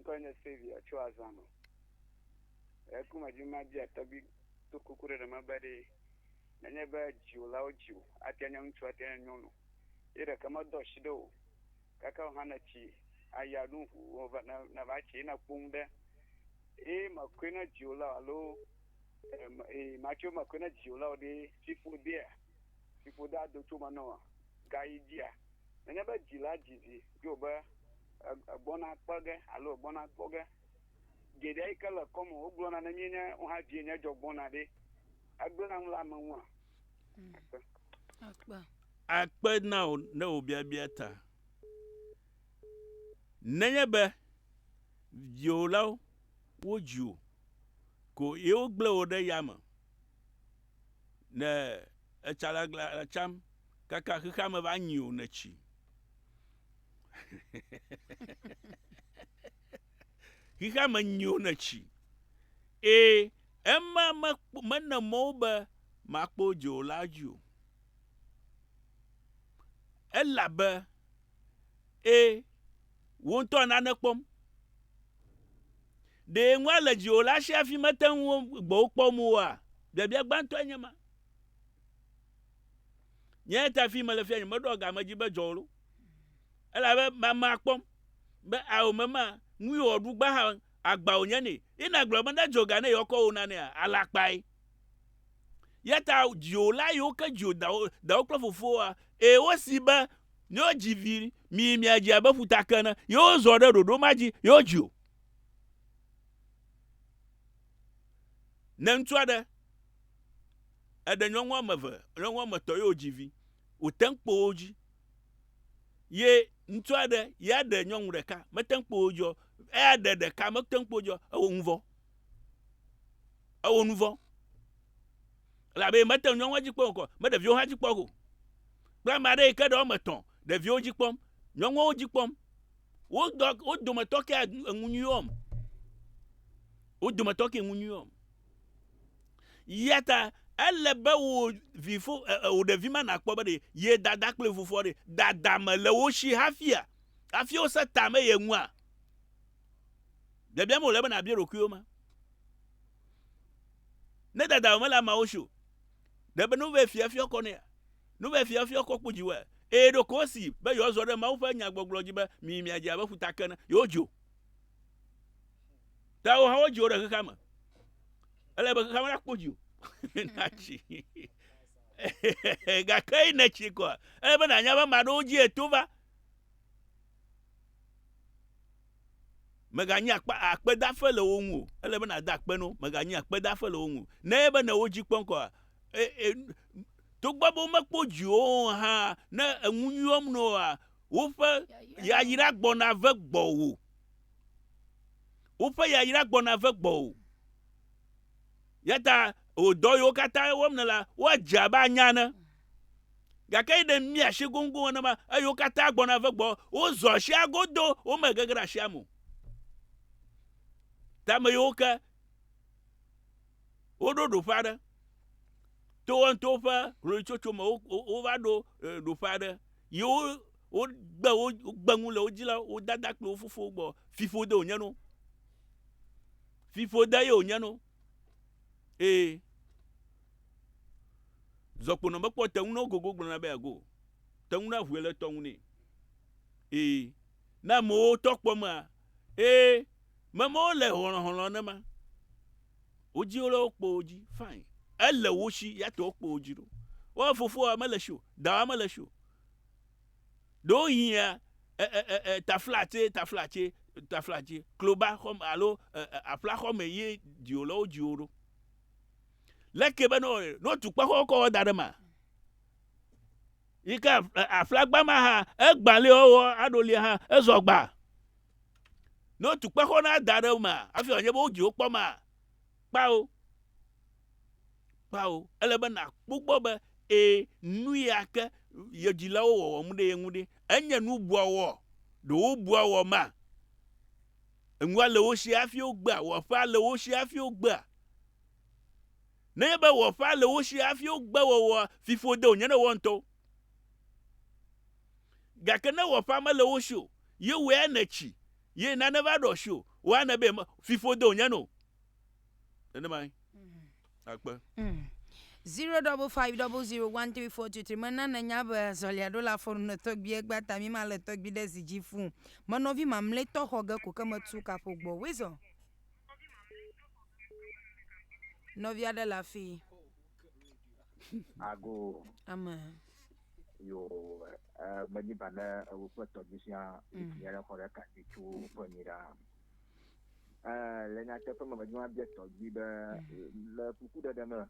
Ŋkɔe nye Saviour tso Azano. Eku me dzi mabia tɔgbi to kuku ɖe ɖe me be ɖe nenye be dziwòlawo dzi wò, ate nye ŋutsu ate nye nyɔnu. Ye ɖeke medɔ asi ɖe o. Gake wò hã nètsi aya ɖu ŋu nèva tsi nèkpo nu ɖe. Ye mekɔe na dziwòlawo alo matso mekɔe na dziwòlawo ɖe fiƒodea? Fiƒode ado tso eme na wòa? Gayi dzia? Nenye be dzila dzi vi dzo be egbɔna kpe ge alo egbɔna kpɔ ge, geɖea yi ke le kɔme wogblɔna ne míenye wo hã vie nye dzɔ gbɔna ɖe, egblẽna nu le ame ŋua? Akpe. Akpe. Akpe na wò ne wò biabia ta. Nenye be dziwòlawo wodzi wò ko ye wogblẽ wò ɖe yame ne etsa le tsam kaka xexeame va nyi wò nètsi. Xexeame nyi wò nètsi. Eye ema mene mɔ wo be makpɔ dziwòla dzi o. Elabe eye wò ŋutɔ nane kpɔm. Ɖe nua le dziwò la si hafi mete ŋu gbɔwò kpɔm oa? Biabia gbãtɔe nye ma. Nye ta fi mele fia nyemeɖoa game dzi be dzɔ o. Elabe mamea kpɔm be ao mema nu yi wòɖu gbã hã agba wònye nɛ. Ye nàgblɔ be ne dzo ga ne yewoakɔ wò nanea, alakpae. Ya ta dziwòla yiwo ke dziwò dawo, dawo kple fofowoa, ee wosi be ne wodzi vi mi miadzi abe ƒutake ene, ye wozɔ ɖe ɖoɖo ma dzi ye wodzi wò. Ne ŋutsu aɖe eɖe nyɔnu woame eve, nyɔnu woame etɔ̃ ye wodzi vi, wòte ŋu kpɔ wo dzi. Ye ŋutsu aɖe ya ɖe nyɔnu ɖeka mete ŋu kpɔ wo dzi o, eya ɖe ɖeka mete ŋu kpɔ wo dzi o, ewɔ nu vɔ̃. Ewɔ nu vɔ̃. Elabe mete ŋu nyɔnua dzi kpɔm o, me ɖeviwo hã dzi kpɔm o. Kple ame aɖe yi ke ɖe woame etɔ̃, ɖeviwo dzi kpɔm, nyɔnuawo dzi kpɔm. Wo dɔ wo dometɔ ke enu nyui wɔm. Wo dometɔ ke enu nyui wɔm. Ya ta ele be wò vifo wò ɖevi ma nakpɔ be ɖe ye dada kple fofoa ɖe dada me le wo si hafia hafi wose ta me ye ŋua. Biabia me wòle be nàbia ɖokuiwò ma. Ne dada mele ameawo si o, ɖe be nu vɛ fiafia kɔ nɛa? Nu vɛ fiafia kɔ kpo dziwɔe? Eye ɖeko wosi be yewoazɔ ɖe Mawu ƒe nyagbɔgblɔ dzi be miyi miadze abe ƒutake ene, yewodzo. Ta wo hã wodzi wo ɖe xexea me. Ele be xexea me nakpɔ dziwò natsi. Gake yi nètsi koa, ele be nànya be ame aɖewo dzie to va. Mèganyi akpa akpedafe le wo ŋu o. Ele be nàda akpe na wo. Mèganyi akpedafe le wo ŋu o. Ne ebe ne wo dzi kpɔm koa, e, e, togbɔ be womekpɔ dziwò o hã, ne enu nyui wɔm na woa, woƒe yayra gbɔna ve gbɔwò. Woƒe yayra gbɔna ve gbɔwò. Ya ta wò dɔ yiwo katã wɔm nèlea, woadze abe anya ene. Gake yi ɖe mia asi goŋgoŋ ene ma, eye wo katã gbɔna ve gbɔ, wozɔ asia godo, womegege ɖe asia me o. Ta ame yiwo ke woɖo ɖoƒe aɖe, to woa ŋutɔwo ƒe hloluitsotso me wova ɖo ɖoƒe aɖe yi wo wogbe wogbe nu le wo dzilawo, wo dada kple wo fofowo gbɔ. Fiƒode wònye na wo. Fiƒode ye wònye na wo. Ee. Zɔkponɔ mekpɔ te ŋu na wo gogo gblɔna be yeago o. Te ŋu na ʋue le tɔ ŋu nɛ. Ee. Ne amewo tɔ kpɔ mea, ee, memewo le hlɔ̃hlɔ̃ nenema. Wodzi wo ɖe wo kpo wo dzi, fine. Ele wo si, ya ta wokpo wo dzi ɖo. Woawo fofoa mele esi o, dawoa mele esi o. Ɖewohĩa, e, e, e, e, taflatse, taflatse, taflatse, kloba xɔ me alo e, e, aƒla xɔ me ye dziwòlawo dzi wo ɖo. Leke be ne ne wotu kpexɔ kɔ wɔ da ɖe ma, yi ke aƒlagba ma hã egbã li wɔwɔ aɖo lia hã ezɔ gba. Ne wotu kpexɔ na da ɖe ma hafi wòanye be wodzi wo kpɔ ma kpao kpao ele be nàkpɔ gbɔ be ee nu ya ke ye dzilawo wɔwɔm ɖe ye ŋu ɖe enye nu bua wɔ ɖe wobua wɔ ma. Enua le wo si hafi wogbea, wɔƒea le wo si hafi wogbea. Nenye be wɔƒea le wo si hafi wogbe wɔwɔa, fiƒode wònye ne woa ŋutɔwo. Gake ne wɔƒea mele wo si o, ye wòe nètsi, ye nane va ɖɔ asiwò, wòa nèbe fiƒode wònye na wò. Nenemae. Akpe. Mm. 0550013423 Mena nènya be azɔlia ɖo le afɔ nu ne tɔgbui egbea ta mí male tɔgbui ɖe zi dzi fũ o. Me nɔvi mamlɛtɔ xɔ ge ko ke metu kaƒo gbɔ. Woezɔ. Nɔvi aɖe le afii. Ago. Ame. Yo, menyi ba ne ewo kple tɔgbui sia mía ɖe xɔ ɖeka dzi tso ƒe nyi ɖa. Le nyateƒe me medzi mabia tɔgbui be le kukuɖeɖe me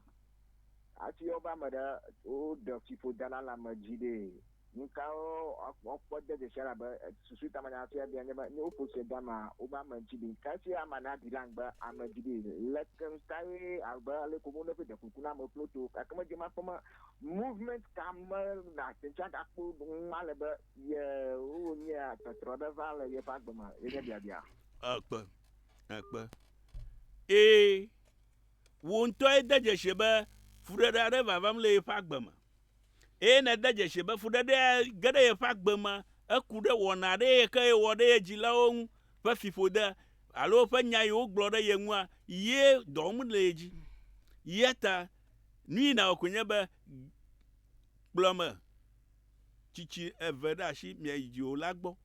hafi wobe ame ɖe woɖe fiƒodela le ame dzi ɖee, nukawo woakpɔ de dzesi elabe susu ta menya hafi abia nye be ne woƒo se de amea wobe ame ŋuti ɖi ka hafi amea naɖi ɖe anyigba ame dzi ɖee leke nukawoe abe ale ko wone ƒe ɖe kuku na ame ƒloto gake medze makpɔ me movement ka me nàte ŋu agakpɔ nua le be ye wonyea tɔtrɔ ɖe va le yeƒe agbe me ye nye biabia. Ekpe, ekpe. Ee, wò ŋutɔe de dzesi be fuɖeɖe aɖe vavam le yeƒe agbe me. Eye nède dzesi be fuɖeɖea ge ɖe yeƒe agbe me, eku ɖe wɔna aɖe yi ke yewɔ ɖe ye dzilawo ŋu ƒe fiƒode alo ƒe nya yi wogblɔ ɖe ye ŋua, ye dɔ wɔm le ye dzi. Eya ta nu yi nàwɔ koe nye be kplɔ ame tsitsi eve ɖe asi miayi dziwòla gbɔ.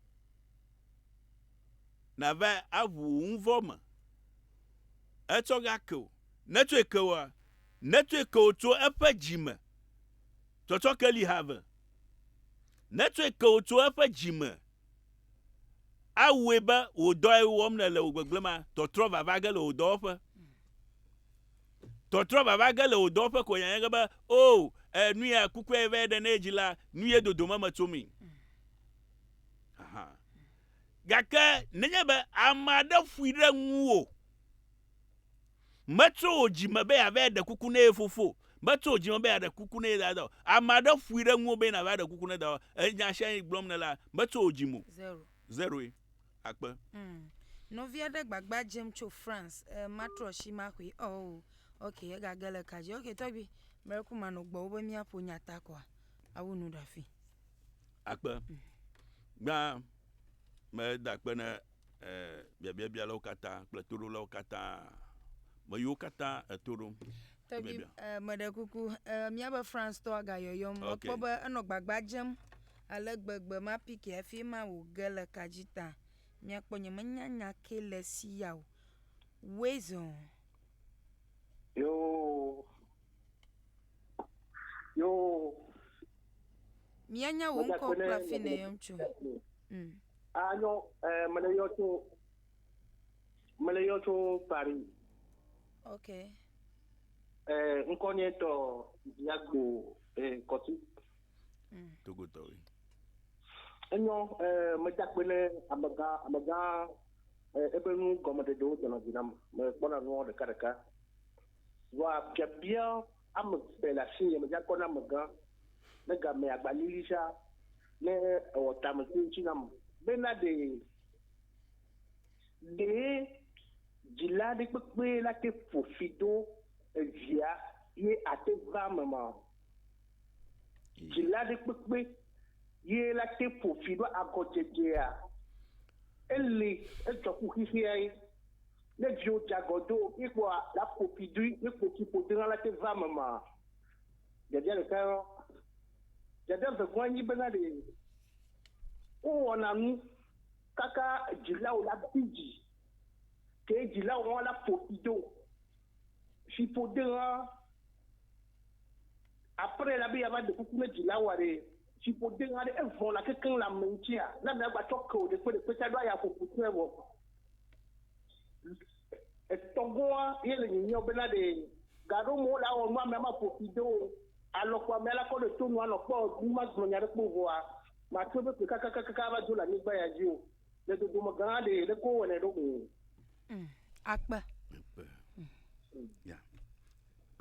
Nàva aʋu wò nu vɔ̃ me. Etsɔ ge ake wò. Ne etsɔe ke wòa, ne etsɔe ke wò tso eƒe dzi me, tsɔtsɔke li have. Ne etsɔe ke wò tso eƒe dzi me, awɔe be wò dɔ yi wɔm nèle wò gbegblẽ ma, tɔtrɔ vava ge le wò dɔwɔƒe. Tɔtrɔ vava ge le wò dɔwɔƒe ko nyanya ge be, o, e, nu ya kukue va ɖe ne edzi la, nu ye dodome me tsomii. Aha. Gake nenye be ame aɖe ƒoe ɖe ŋuwò, metso wò dzi me be yeava ɖe kuku ne ye fofo o, metso wò dzi me be yeaɖe kuku ne ye dada o, ame aɖe ƒoe ɖe ŋuwò be nàva ɖe kuku ne dawò, enya sia yi gblɔm nèlea, metso wò dzi me o. Zero. Zeroe. Akpe. Mm. Nɔvi aɖe gbagba dzem tso France. E, matrɔ asi maxɔe. Oh, ok, egage le ka dzi. Ok, tɔgbi, mɛku manɔ gbɔwò be míaƒo nya ta koa? Awu nu ɖe afi. Akpe. Gbã, meda akpe ne eh, biabiabialawo katã kple toɖolawo katã, me yiwo katã eto ɖom. Tɔgbi, eh, meɖe kuku, eh, míabe France tɔa gayɔyɔm. Ok. Mekpɔ be enɔ gbagba dzem ale gbegbe ma piki hafi ma wòge le ka dzi ta. Míakpɔ nyemenya nya ke le esi ya o. Woezɔ. Yoo. Yoo. Míanya wò ŋkɔ kple afi nèyɔm tso. Mm. Anyo, eh, mele yɔ tso mele yɔ tso Paris. Ok. Eh, ŋkɔ nye tɔ Diagbo eh, Kɔti. Mm. Togotɔwoe. Enyo, eh, meda akpe ne amegã amegã eh, ebe nu gɔmeɖeɖewo dzɔna dzi nam. Mekpɔna nua ɖeka ɖeka. Vɔa biabia ame eve le asinye medze akɔ na amegã ne game agbalili sia ne ewɔ tame tso eŋuti nam bena ɖe ɖe dzila aɖe kpekpe la te ƒo fi do evia ye ate va eme ma? Dzila aɖe kpekpe ye la te ƒo fi ɖo agɔdzedzea ele edzɔ ku xexea ye. Ne viwò dze agɔ do ye kpɔa la ƒo fi dui ye kpo fi ƒo do hã la te va eme ma? Biabia ɖeka yɔ. Biabia vegɔa nyi bena ɖe wowɔna nu kaka dzilawo la bi dzi ke dzilawo hã la ƒo fi do. Fi ƒo de hã après la be ya va ɖe kuku ne dzilawoa ɖe fi ƒo de hã ɖe evɔna kekeŋ le ame ŋutia ne amea gba tsɔ ke wò ɖekpe ɖekpe tsa ɖo aya ƒoƒo tsɔe vɔ. Etɔgɔa ye le nyinyɔ bena ɖe gaɖo mo la wɔ nu amea ma ƒo fi do o. Alɔkpo amea la kɔ ɖe to nu anɔ kpɔ nu ma gblɔ nya ɖe kpo vɔa ma to be kpe kakakaka va do le anyigba ya dzi o. Le dodome gã ɖe ɖe ko wɔnɛ ɖo o. Akpe. Akpe. Ya.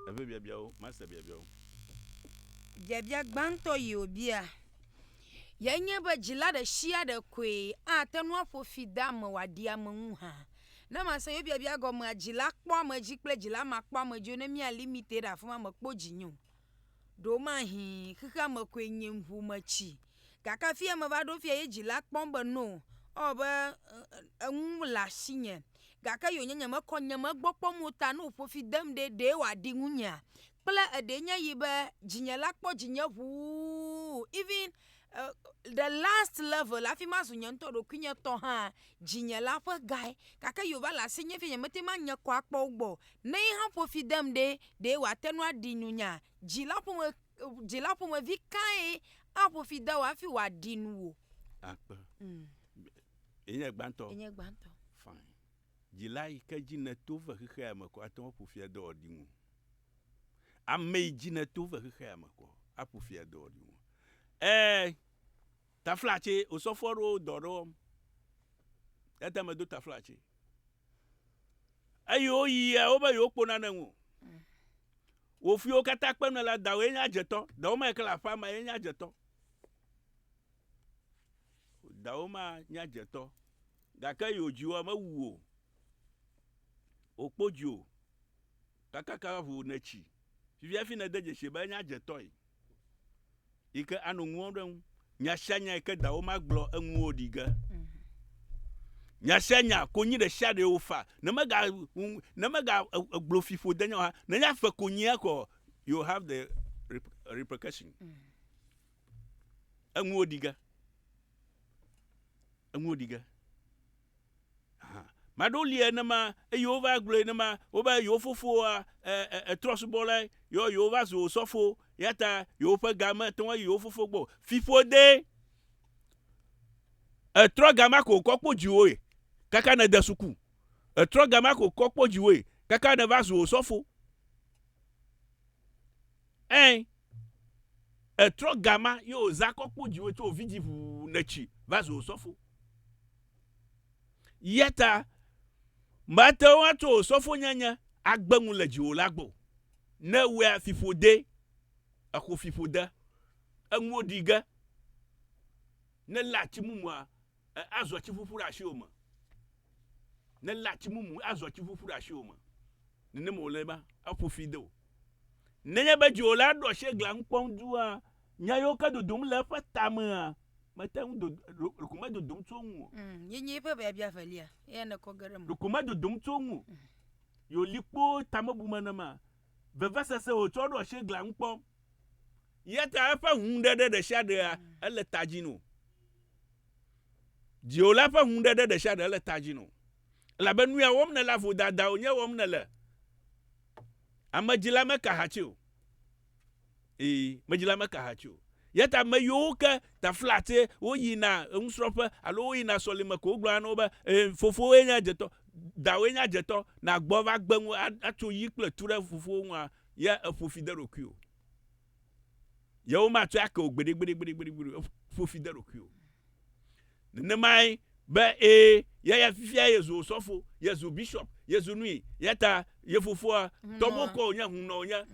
Eƒe biabiawo, mase biabiawo. Biabia gbãtɔ yi wòbia ye nye be dzila ɖe sia ɖe koe ate ŋu aƒo fi de ame wòaɖi ame ŋu hã. Ne mase yewo biabia gɔmea, dzila kpɔ ame dzi kple dzila makpɔ ame dzi o ne mía limite ɖe afi ma mekpɔ dzinye o. Ɖewomahi xexea me koe nye ŋu metsi. Gake hafi meva ɖo fia ye dzila kpɔm be no, ewɔ be enu le asinye. Gake yonye nyemekɔ nye megbɔ kpɔm o ta ne wòƒo fi dem ɖe, ɖee wòaɖi ŋunyea? Kple eɖee nye yi be dzinyela kpɔ dzinye ʋuu even the last level hafi mazu nye ŋutɔ ɖokuinye tɔ hã dzinyela ƒe gae. Gake yi wòva le asinye fifia nyemete ŋu anye kɔ akpɔ wo gbɔ o. Ne ye hã ƒo fi dem ɖe, ɖe wòate ŋu aɖi nunya? Dzila ƒome dzila ƒomevi kae aƒo fi de wò hafi wòaɖi nuwò? Akpe. Enye gbãtɔ. Enye gbãtɔ. Fine. Dzila yi ke dzi nèto ve xexea me ko ate ŋu aƒo fi ade wòaɖi ŋu. Ame yi dzi nèto ve xexea me ko aƒo fi ade wòaɖi ŋu. Ɛɛ, taflatse, osɔfo aɖewo dɔ ɖe wɔm. Eya ta medo taflatse. Eye woyia wobe yewokpo nane ŋu. Wò fuiwo katã kpem nèle dawòe nye adzetɔ. Dawò ma yi ke le aƒea me ye nye adzetɔ. Dawò ma nye adzetɔ. Gake yi wòdzi woa, mewu wò o. Wòkpo dzi o. Kakaka ʋu nètsi. Fifia hafi nède dzesi be enye adzetɔe. Yi ke anɔ nu wɔm ɖe eŋu. Nya sia nya yi ke dawò magblɔ eŋuwò ɖi ge. Nya sia nya, konyi ɖe sia ɖe wofa. Ne mega, ne mega gblɔ fiƒode nya o hã, ne nye afe konyia ko, you have the repercussion. Eŋuwò ɖi ge. Eŋuwo ɖi ge. Aha. Maɖewo li enema eye wova gblɔe nenema wobe yewo fofoa etrɔsubɔlae yɔ yewo va zu osɔfo ya ta yewoƒe ga mete ŋu ayi yewo fofo gbɔ o. Fiƒode! Etrɔ ga ma ko wòkɔ kpɔ dziwòe kaka nède suku. Etrɔ ga ma ko wòkɔ kpɔ dziwòe kaka nèva zu osɔfo. Ẽ, ètrɔ ga ma ye wòzã kɔ kpɔ dziwò tso wò vidzĩ ʋuu nètsi va zu osɔfo. Ya ta mate ŋu atsɔ osɔfonyenye agbe nu le dziwò la gbɔ o. Ne ewɔea, fiƒode, exo fiƒode, enuwo ɖi ge. Ne lé ati mumua, azɔ tsi ƒuƒu ɖe asiwò me. Ne lé ati mumu, azɔ tsi ƒuƒu ɖe asiwò me. Nenema wòle be eƒo fi de o. Nenye be dziwòla ɖo asi eglia ŋu kpɔm dua, nya yiwo ke dodom le eƒe tamea, mete ŋu do, ɖeko medodom tso eŋu o. Mm, ye nye eƒe biabia evelia, eya nèkɔ ge ɖe eme. Ɖeko medodom tso eŋu o. Ye wòli kpoo tamebume nema. Vevesese wòtsɔ ɖo asi eglia ŋu kpɔm. Eya ta eƒe hũɖeɖe ɖesiaɖea, ele ta dzi nɛ. Dziwòla ƒe hũɖeɖe ɖesiaɖe ele ta dzi nɛ. Elabe nu ya wɔm nèle vodada wònye wɔm nèle. Amedzila meka hatsi o. Ee, medzila meka hatsi o. Ya ta ame yiwo ke taflatse woyina enusrɔ̃ƒe alo woyina sɔlime ko wogblɔna na wo be ee fofowoe nye adzetɔ, dawoe nye adzetɔ, nàgbɔ va gbe nu atso yi kple tu ɖe fofowo ŋua, ya eƒo fi de ɖokuiwò. Ye womatsɔe ake wò gbeɖegbeɖegbeɖegbeɖe o. Eƒo fi de ɖokuiwò. Nenemae be ee, ya ya fifia yezu osɔfo, yezu bishop, yezu nui, ya ta ye fofoa tɔbokɔ wònye, hunɔ wònye,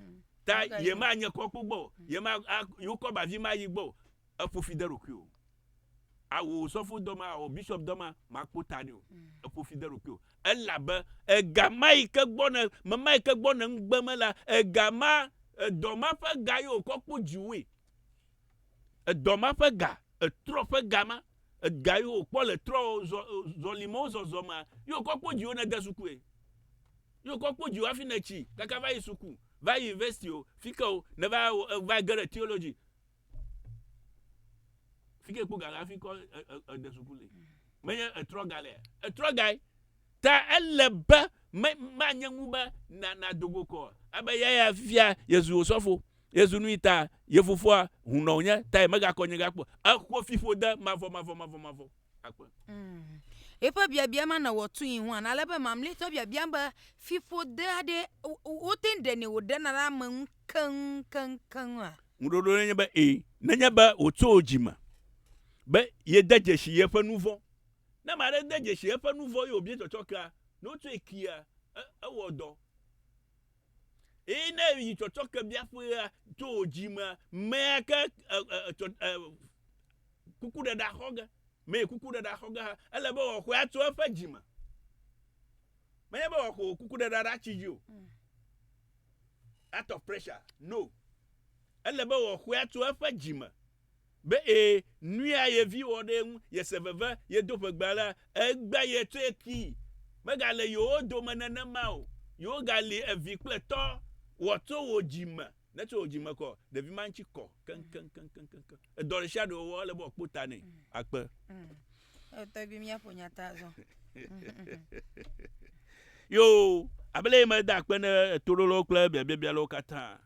ta yemanye kɔkpo gbɔ o, yema yewokɔ bavi mayi gbɔ o. Eƒo fi de ɖokuiwò. Awɔ osɔfo dɔ ma, awɔ bishop dɔ ma, makpɔ ta nɛ o. Eƒo fi de ɖokuiwò. Elabe ega ma yi ke gbɔ ne, mema yi ke gbɔ ne ŋugbe me la, ega ma, edɔ ma ƒe ga ye wòkɔ kpɔ dziwòe. Edɔ ma ƒe ga, etrɔ ƒe ga ma, ega yi wòkpɔ le trɔ zɔ, zɔlimewo zɔzɔ mea, ye wòkɔ kpɔ dziwò nède sukue. Ye wòkɔ kpɔ dziwò hafi nètsi kaka va yi suku, va yi university o, fike o, nèva va ge ɖe theology. Fike kpɔ ga le hafi kɔ ede suku le. Menye etrɔ ga lea? Etrɔ gae. Ta ele be manye ŋu be na nado go kɔ ebe ya ya fifia yezu osɔfo yezu nui ta ye fofoa hunɔ wònye ta ye megakɔ nye gakpɔ exɔ fiƒode mavɔ mavɔ mavɔ mavɔ akpe. Mm. Eƒe biabia ma nèwɔ tui ŋua ale be mamlɛtɔ biabia be fiƒode aɖe wote ŋu ɖenɛ wòɖena ɖe ame ŋu keŋkeŋkeŋa? Ŋuɖoɖo nye be ee, nenye be wòtso wò dzi me be yede dzesi yeƒe nu vɔ̃. Ne ame aɖe de dzesi eƒe nu vɔ̃ ye wòbia tsɔtsɔkea, ne wotsɔe kia, ewɔ dɔ. Eye ne yi tsɔtsɔke biaƒea tso wò dzi mea, mea ke kukuɖeɖe xɔ ge. Mee kukuɖeɖe xɔ ge hã, ele be wòaxɔe atso eƒe dzi me. Menye be wòaxɔ kukuɖeɖe ɖe atsi dzi o. Out of pressure, no. Ele be wòaxɔe atso eƒe dzi me. Be ee, nuya ye vi wɔ ɖe ye ŋu, yese veve, yedo ʋegbe alea, egbea yetsɔe kii. Megale yewo dome nenema o. Yewogali evi kple tɔ. Wɔ tso wò dzi me. Ne tso wò dzi me kɔ, ɖevi ma ŋuti kɔ keŋkeŋkeŋkeŋ. Edɔ ɖe sia ɖe wòwɔ ele be wòakpɔ ta nɛ. Akpe. Tɔgbi míaƒo nya ta azɔ. Yoo, abe le yi meda akpe ne etoɖolawo kple biabiabialawo katã.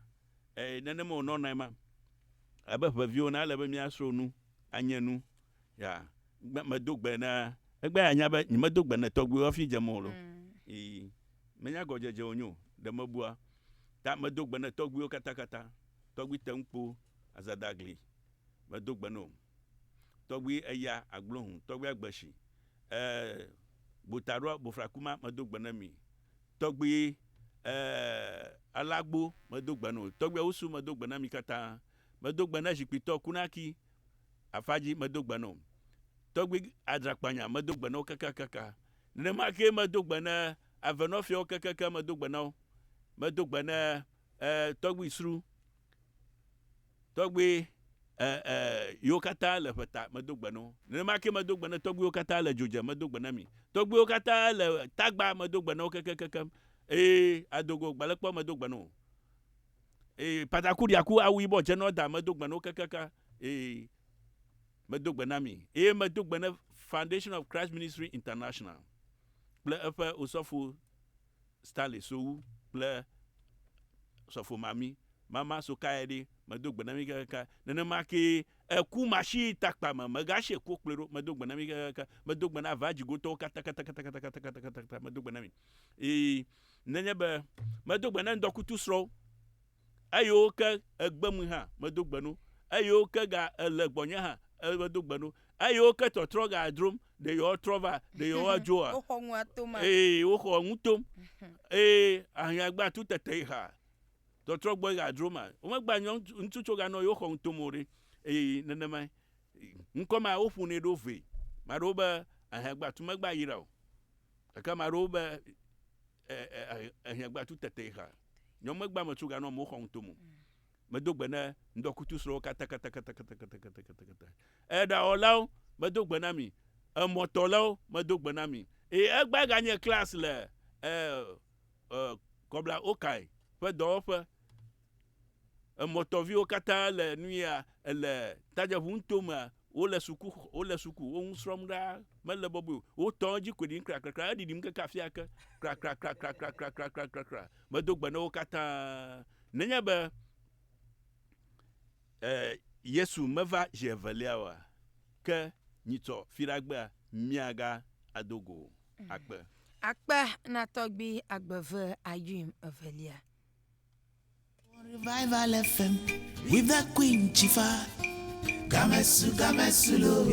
Ee, nenema wònɔnae ma. Abe ʋeviwo na ele be míasrɔ̃ nu, anye nu. Ya, medo gbe na, egbe anya be nyemedo gbe na tɔgbuiwo hafi dze mɔ o lo. Ee, menya gɔdzedze wònye o, ɖe mebua. Ta medo gbe na tɔgbuiwo katakata. Tɔgbui Teŋkpo, Azadagli, medo gbe na wo. Tɔgbui Eya, Agbohũ, Tɔgbui Agbesi, ee, Gbotaɖoa, Bofrakuma, medo gbe na mi. Tɔgbui ee, Alagbo, medo gbe na wò. Tɔgbui Awusu, medo gbe na mi katã. Medo gbe na Zikpuitɔ Kunaki, Afadzi, medo gbe na wò. Tɔgbui Adzrakpanya, medo gbe na wo kakakaka. Nenema kee medo gbe na Avenɔfiawo kekeake, medo gbe na wo. Medo gbe na ee, Tɔgbui Sru, Tɔgbui e, e, yiwo katã le ƒeta, medo gbe na wo. Nenema ke medo gbe na tɔgbuiwo katã le dzodze, medo gbe na mi. Tɔgbuiwo katã le tagba, medo gbe na wo kekekekem. Eye adogo gbalẽkpɔ, medo gbe na wo. Eye pataku ɖiaku awu yibɔ dze nɔ da, medo gbe na wo kekeke. Eye medo gbe na mi. Eye medo gbe na Foundation of Christ Ministry International kple eƒe osɔfo Stanley Sowu kple sɔfo Mami, Mama Sokae ɖi, medo gbe na mi kakaka. Nenema kee eku mashi takpa me, megashi eku kplɔe ɖo, medo gbe na mi kakaka. Medo gbe na ava dzigotɔwo katakatakatakatakatakatakata, medo gbe na mi. Ee, nenye be medo gbe na ŋdɔkutu srɔ̃wo, eyiwo ke egbem hã, medo gbe no. Eyiwo ke ga ele gbɔnye hã, medo gbe no. Eyiwo ke tɔtrɔ ga dzrom, ɖe yewoatrɔ va, ɖe yewoadzoa? Woxɔ nua tom. Ee, woxɔ nu tom. Ee, ahiãgba tu tete yi xa. Tɔtrɔ gbɔ ga dzro ma. Womegba nyɔ ŋutsu tso ga nɔ yewo xɔ nu tom o ɖe. Ee, nenemae. Ŋkɔ ma woƒonɛ ɖo vee. Ame aɖewo be ahiãgba tu megba yra o. Gake ame aɖewo be ahiãgba tu tete yi xa. Nyɔ megba me tso ga nɔ amewo xɔ nu tom o. Medo gbe na ŋdɔkutu srɔ̃wo katakatakatakatakatakatakata. Eɖawɔlawo, medo gbe na mi. Emɔtɔlawo, medo gbe na mi. Eye egbea ganye class le e, e, Kɔbla Okai ƒe dɔwɔƒe. Emɔtɔviwo katã le nu ya le tadzeʋu nutomea, wole suku, wole suku, wo nu srɔ̃m ɖaa. Mele bɔbɔe o. Wotɔ edzi koe ɖim krakrakra, eɖiɖim keke afia ke. Krakrakrakrakrakrakrakrakra. Medo gbe na wo katã. Nenye be e, Yesu meva zi evelia oa, ke nyitsɔ fiɖagbea miaga ado go o. Akpe. Akpe na tɔgbui Agbeve Ayuim evelia. Revival FM with the Queen Chifa. Gamesu, Gamesu, lo.